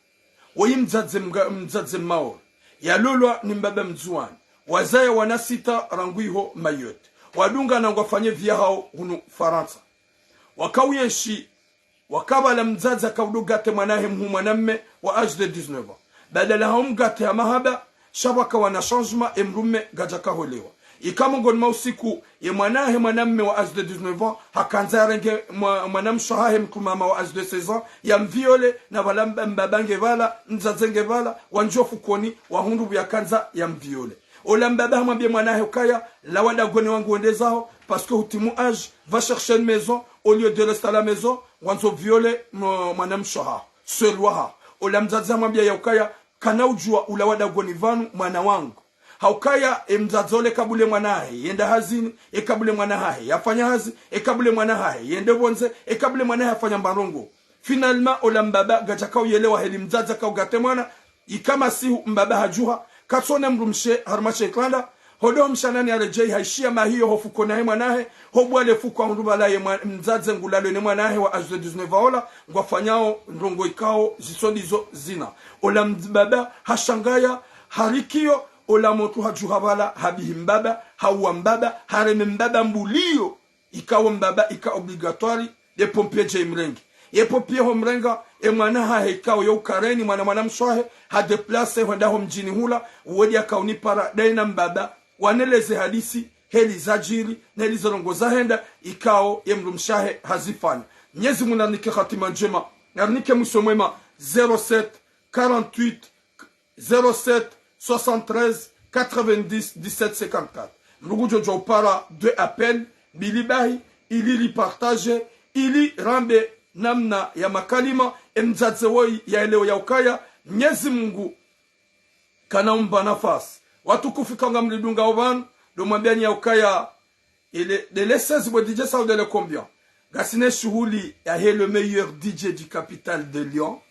Woyi mdzadze mga-, mdzadze Maore. Yalolwa ni mbaba Mdzuwani. Wazaya wana sita rangu iho Mayotte. Wadungana ngwafanye vie yahao hunu Farantsa. Wakauyenshi, wakabala mdzadze akaudo gate mwanahe mhuu mwanamme wa âge de dix-neuf ans. Badala haumgate ha mahaba, sha pvwaka wana changement, e mdrume ngadjakaholewa. Ika mongoni mwa usiku, ye mwanahe mwanamme wa âge de dix-neuf ans, hakandza yarenge mwa-, mwanamshe wahahe mdru mama wa âge de seize ans, yamviole, na pvala mba-, mbaba nge pvala, mdzadze nge pvala, wandjiyo fukoni, wahundru pvuyakandza yamviole. Ola mbaba hamwambiye mwanahe ukaya, lawa dagoni wangu wende zaho, parce que hutimu âge, va chercher une maison, au lieu de rester à la maison, ngwandzo viole mwa-, mwanamshe wahaho, sœur wahaho. Ola mdzadze hamwambiya ya ukaya, kana udjuwa ulawa dagoni pvanu mwana wangu. Haukaya, e mdzadze ole kabula e mwana hahe yenda hazini, e kabula e mwana hahe yafanya hazi, e kabula e mwana hahe yende pvondze, e kabula e mwana hahe yafanya mba ndrongo. Finalement, ola mbaba ngadjakauyelewa heli mdzadze akaugate mwana, ika masihu mbaba hadjuha, katsona mdrumshe harumwa she itranda, hodo mshanani haredjeyi haishiya mahiyo ho fukoni hahe mwanahe, hobuwa le fuko ahundru pvala ye mwa-, mdzadze ngulalwa ne mwanahe wa âge de dix-neuf ans ola, ngwafanyao ndrongo ikao zitso ndizo zina. Ola mbaba hashangaya, harikiyo, ola motru hadjuha pvala, habihi mbaba, hauwa mbaba, hareme mbaba mbuliyo, ikao mbaba ika obligatoire, ye pompier dje imrenge. Ye pompier homrenga, e mwana hahe ikao yo ukareni, mwana mwanamshe wahe, ha déplacer hwenda ho mdjini hula, uwedi akaunipara, daye na mbaba, waneleze hadisi, heli zadjiri, neli ze ndrongo zahenda, ikao ye mdrumshe wahe hazifanya. Mnyezi Mungu narinike hatima ndjema, narinike mwiso mwema. Zéro sept, quarante-huit, zéro sept, soixante-treize, quatre-vingt-dix, dix-sept, cinquante-quatre. Mdru ngudjo djuwa upara deux appels, mbili bahi, ili ripartage, ili rambe namna ya makalima, e mdzadze woyi yaelewe ya ukaya, Mnyezi Mungu kana umba nafasi. Watukufu, ika ngamridungao pvanu, Ndo mwambiani ya ukaya, il est, de le seize, bo D J Saï, de le combien? Ngasina shuhuli yahe le meilleur D J du capitale de Lyon,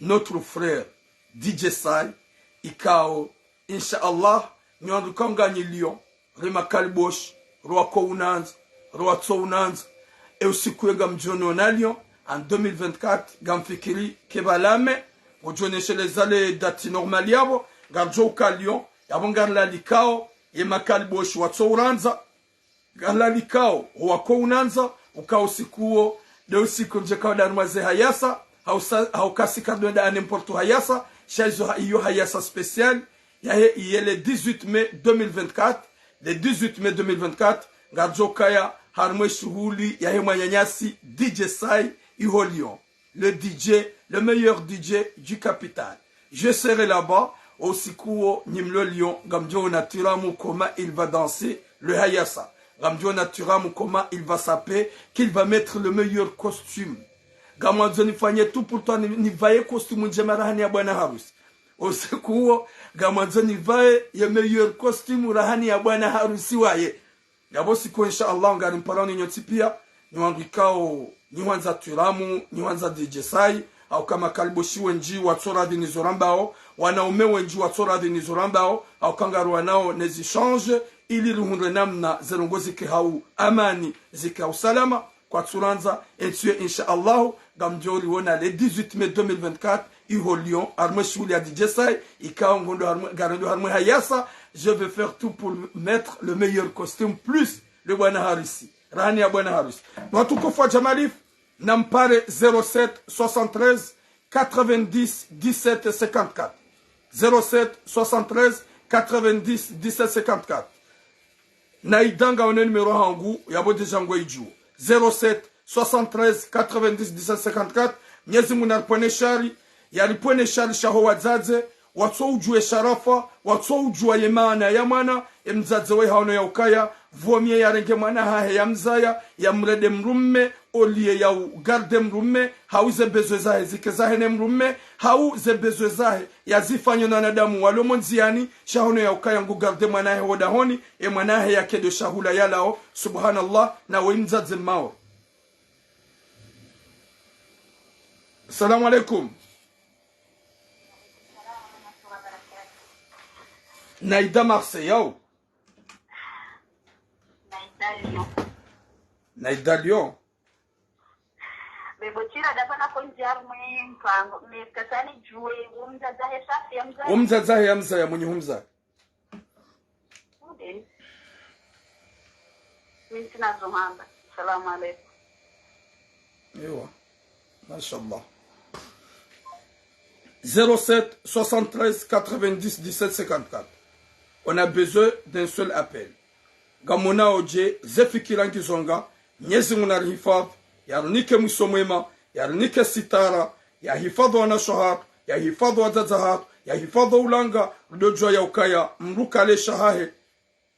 notre frère D J Saï, ikao, insha Allah, nyi wandru ikao nganyi Lyon, ri makaliboshi, ri wako unandza, ri watso unandza, e usiku we ngamdjo nona Lyon, en deux mille vingt-quatre, ngamfikiri ke pvala me, ngodjo nesheleza le date normale yapvo, ngaridjo uka Lyon, yapvo ngarilalikao, ye makaliboshi watso urandza, ngarilalikao, wako unandza, uka usiku wo, nde usiku ndje kao nda harimwa ze hayasa, hausa-, hauka si karidjo enda à n'importe hayasa, sha izo ha-, iyo hayasa spécial, yahe iye le dix-huit mai deux mille vingt-quatre, le dix-huit mai deux mille vingt-quatre, ngaridjo kaya harimwa e shuhuli yahe mwananyasi D J Saï iho Lyon. Le D J, le meilleur D J du capitale. Je serai là-bas, o usiku wo nyi mlo Lyon, ngamdjo ona Thuram comment il va danser le hayasa. Ngamdjo ona Thuram comment il va s'appeler, qu'il va mettre le meilleur costume. Ngamwandzo nifanye tout pour toi, ni, nivaye costume ndjema rahana ya bwana harusi. O usiku wo, ngamwandzo nivaye ye meilleur costume rahana ya bwana harusi waye. Yapvo siku, insha Allah, ngarimpara nyi nyontsi pia, nyi wandru ikao, nyi hwandza Thuram, nyi hwandza D J Saï, hauka makaliboshi wendji watso radhi nizo rambao, wanaume wendji watso radhi nizo rambao, hauka ngariwanao ne zi échange, ili rihundre namna ze ndrongoo zike hau amani, zike hau salama, kwatsu randza, etsio, insha Allah, ngamdjo riona le dix-huit mai deux mille vingt-quatre, iho Lyon, harimwa e shuhuli ya D J Saï, ikao ngondo harimwa, ngarendo harimwa e hayasa, je vais faire tout pour mettre le meilleur costume, plus le bwana harusi. Rahana ya bwana harusi. Watukufu wa Jamalif, nampare zéro sept soixante-treize quatre-vingt-dix dix-sept cinquante-quatre. Zéro sept soixante-treize quatre-vingt-dix dix-sept cinquante-quatre. Naida ngaone numéro hangu, yapvo déjà ngwaidjuo. Zéro sept soixante-treize quatre-vingt-dix dix-sept cinquante-quatre. Mnyezi Mungu naripvwene shari, yaripvwene shari shaho wadzadze, watso udjua e sharafa, watso udjua ye maana ya mwana, e mdzadze we haono ya ukaya, pvo mie yarenge mwana hahe yamzaya, yamrende mdrume, oliye ya ugarde mdrume, hau ze besoin zahe zike zahe ne mdrume, hau ze besoin zahe yazifanye na wanadamu walo mo ndziani, sha hono ya ukaya ngu garde mwana hahe wo dahoni, e mwana hahe yake ndo shahula yalao, subhanallah, na we mdzadze mao. Salamu alaikum. Naida Marseille, yao. Naida Lyon. Naida Lyon. Bebo tira da pana konjar mwe mpango. Me kasani djuwe, wo mdzadze he safi ya mzaya. Wo mdzadze he ya mzaya, mwenye humzaya. Ude. Mi ntsina zo hamba. Salamu alaikum. Ewa. Mashallah. Zéro sept soixante-treize quatre-vingt-dix dix-sept cinquante-quatre. On a besoin d'un seul appel. Ngamonao dje, ze fikira ngizonga, Mnyezi Mungu narihifadhwi, yarinike mwiso mwema, yarinike sitara, yahifadhwi wanashe hatru, yahifadhwi wadzadze hatru, yahifadhwi ulanga, rudodjua ya ukaya, mdru kalesha hahe,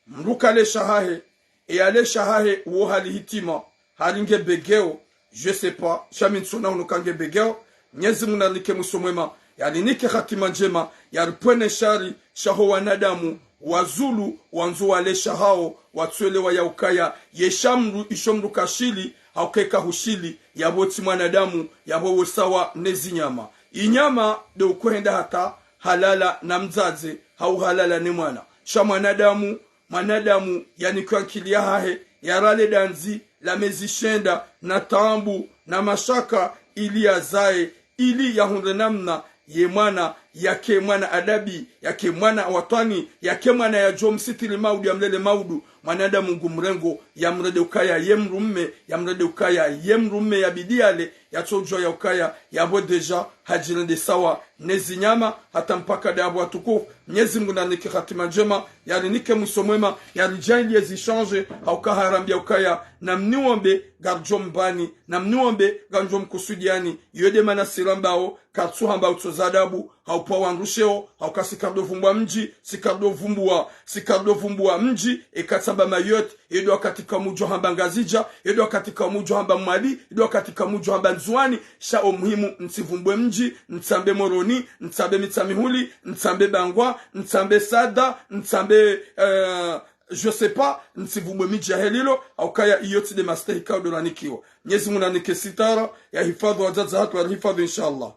mdru kalesha hahe, e yalesha hahe, uwo hali hitima, haringe begeo, je sais pas, sha mi ntsona hunu kange begeo, Mnyezi Mungu narinike mwiso mwema, yarinike hatima ndjema, yaripvwene shari, shaho wanadamu, wazulu, wandzo walesha hao, watsuelewa ya ukaya, ye sha mdru, isho mdru kashili, hauka eka hushili, yapvo tsi mwanadamu, yapvo wo sawa ne zinyama. Inyama, nde ukohenda hata, halala na mdzadze, hau halala ne mwana. Sha mwanadamu, mwanadamu yanikiwa nkili yahahe, yarale dandzi la mezi shenda, na taabu, na mashaka, ili yazae, ili yahundre namna, ye mwana, yake mwana adabi, yake mwana watwani, yake mwana yadjo msitiri maudu, yamlele maudu, mwanadamu ngu mrengo, yamrende ukaya ye mdrume, yamrende ukaya ye mdrume yabidi yale, yatsodjua ya ukaya, yapvo déjà, hadjirende sawa, ne zinyama, hata mpaka ndapvo watukufu. Mnyezi Mungu narinike hatima ndjema, yarinike mwiso mwema, yaridjaanlie zi échange, hauka harambia ukaya, namniombe, ngaridjo mbani, namniombe, ngaridjo mkusudiani, iyo nde mana sirambao, karitsu hamba utso za adabu, hau pvwa wandru sheo, hauka si karido vumbua mdji, si karido vumbua, si karido vumbua mdji, eka tsamba Mayotte, edo wakati kamudjo hamba Ngazidja, edo wakati kamudjo hamba Mwali, edo wakati kamudjo hamba Ndzuani, sha o muhimu ntsivumbue mdji, ntsambe Moroni, ntsambe Mitsamihuli, ntsambe Bangwa, ntsambe Sada, ntsambe, eh, Je sais pas, ntsivubwe midji ya helilo, haukaya iyo tsi nde mastehi ikao ndo ranikiwa. Mnyezi Mungu nanike sitara, yahifadhwi wadzadze hatru, yarihifadhwi inshallah.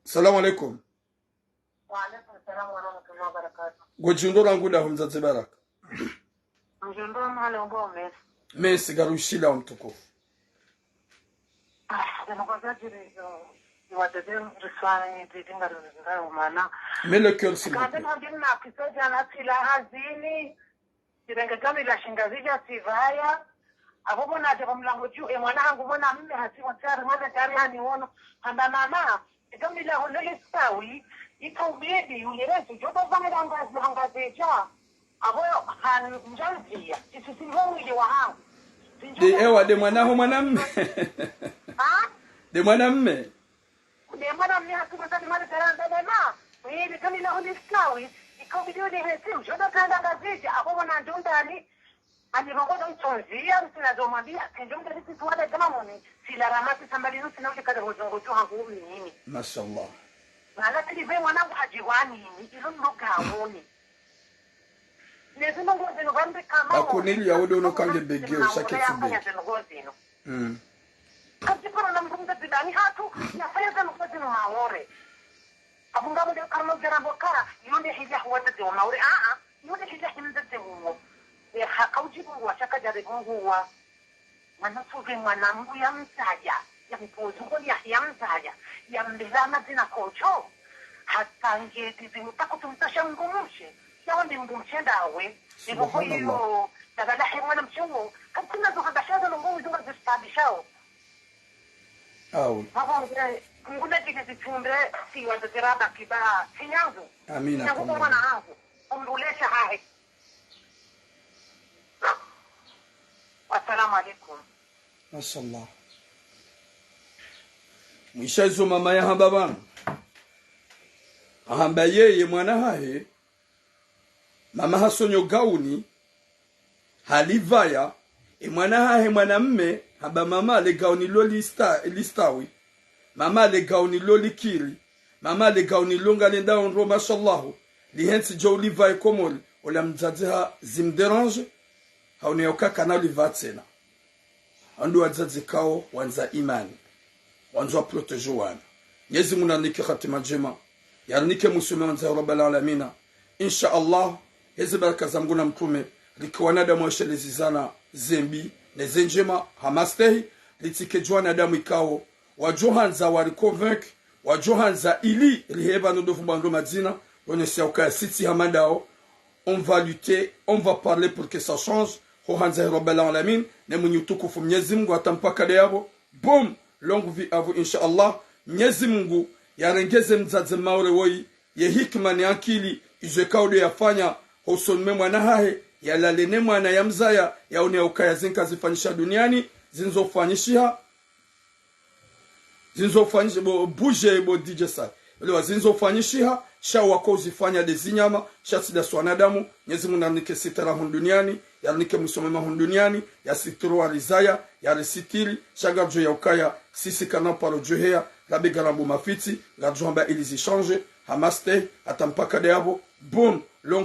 Salamu alaikum. Wa alaikum salam wa rahmatullahi wa barakatuh. Ngodjo ndo rangu daho mdzadze Baraka. Mdjundru wa mahale umbo mesi. Mesi, ngarushilao mtukufu. Ah, zinu kwa zadjiri zo, ni wadede riswani, zidinga ringa umana. Mets le cœur, s'il vous plaît. Kande mwambie na kisoja na sila hazini. Zirenge kami la shinga zija sivaya. Abo mwana aje kwa mlango dju, e mwana hangu mwanamme hasi mwa tayari, mwana tayari haniwono. Hamba mama, e kami la holo listawi, ito ubidi, uliresu, joto zame la ngazi, la ngazi ja. Abo han-, njanzia, isusi mbo mwili wa hangu. De, ewa, de mwana ho mwanamme. Ha? De mwanamme. Nde mwana mnye hatu mazali mwana zara ndalema. Mwili kami na huli stawi. Iko video ni heti, mjoda kanda ngazidja. Abo mwana ndundani. Ani bongo ndo mtonzi, ya msina zo mwambia. Kenjo mdali si tuwada jama moni. Sila ramasi sambali nusi na ule kada hozongo tu hangu umi nini. Mashallah. Mala tili ve mwana hajiwani ni. Ilo ndo gamoni. Nezi ndrongo zinu vambi kama. Bakunili ya wode uno kange bege, ushake tsi bege. Mm. Kati paro na mdru mdru zidani hatu, ya fanya zanu kwa zinu maore. Abunga mdru karno zera mboka, yonde hija huwa tete wa maore. Ah, ah, yonde hija himdru tete huwa. Ya haka ujibu wa shaka jare Mungu wa. Mwana suve mwana mbu ya mzaya. Ya mpozu kwa ya, ya mzaya. Ya mbela mazina kocho. Hata nge tizi mutako tumtasha mdru mshe. Ya wande mdru mshe ndawe. Subhanallah. Ibuko iyo, tabala he mwana mshe wo. Katina zo habasha zo longo uzunga zistabishao. Awe. Mabonge, nguna kike zitumbe, si wa zera bakiba, si nyangu. Amina, nyangu kwa mwana hangu. Umbulesha hahe. Assalamu alaikum. Mashallah. Mwisha izo mama yahamba pvanu. Ahamba yeye mwana hahe, mama hasonyo gauni, halivaya, e mwana hahe mwanamme, hamba mama le gauni lo lista-, listawi. Mama le gauni lo likiri. Mama le gauni lo ngalenda onro, mashallahu. Lihentsi djo uliva e Komori. Ola mdzadze ha zimdérange. Haone ya ukaya kana uliva tsena. Hando wadzadze kao wandza imani. Wandzo wa protéger wana. Mnyezi Mungu nanike hatima ndjema. Yarinike mwiso mwema wandza ya Rabbal Alamina. Insha Allah, heze baraka za Mungu na mtrume, rike wanadamu washelezizana zembi, ne zendjema, ha mastehi, ritsike dju wanadamu ikao, wadjo handza wari convaincre, wadjo handza ili riheba no dofu bando madzina, yonese ya ukaya sisi hama ndao, on va lutter, on va parler pour que ça change, ho handza ya Rabbal Alamin, ne mwinyi utukufu Mnyezi Mungu hata mpaka de yapvo, boum, longue vie à vous, insha Allah, Mnyezi Mungu, yarengeze mdzadze maore woyi, ye hikima ne akili, izo ikao de yafanya, hosoni mwe mwana hahe, yalale ne mwana ya mzaya, yaone ya ukaya zinka zifanyisha duniani, zindzo fanyishiha, zindzo fanyishiha, bo, bouge, bo D J Sal. Elewa, zindzo fanyishiha, sha wako uzifanya de zinyama, sha tsi da swanadamu, Mnyezi Mungu narinike sitara hunu duniani, yarinike mwiso mwema hunu duniani, yasitiri wa rizaya, yarisitiri, sha ngarijo ya ukaya, sisi kana paro djoheya, rabe garambo mafitsi, ngarijo hamba ili zi change, ha mastehi, hata mpaka de yapvo, boum,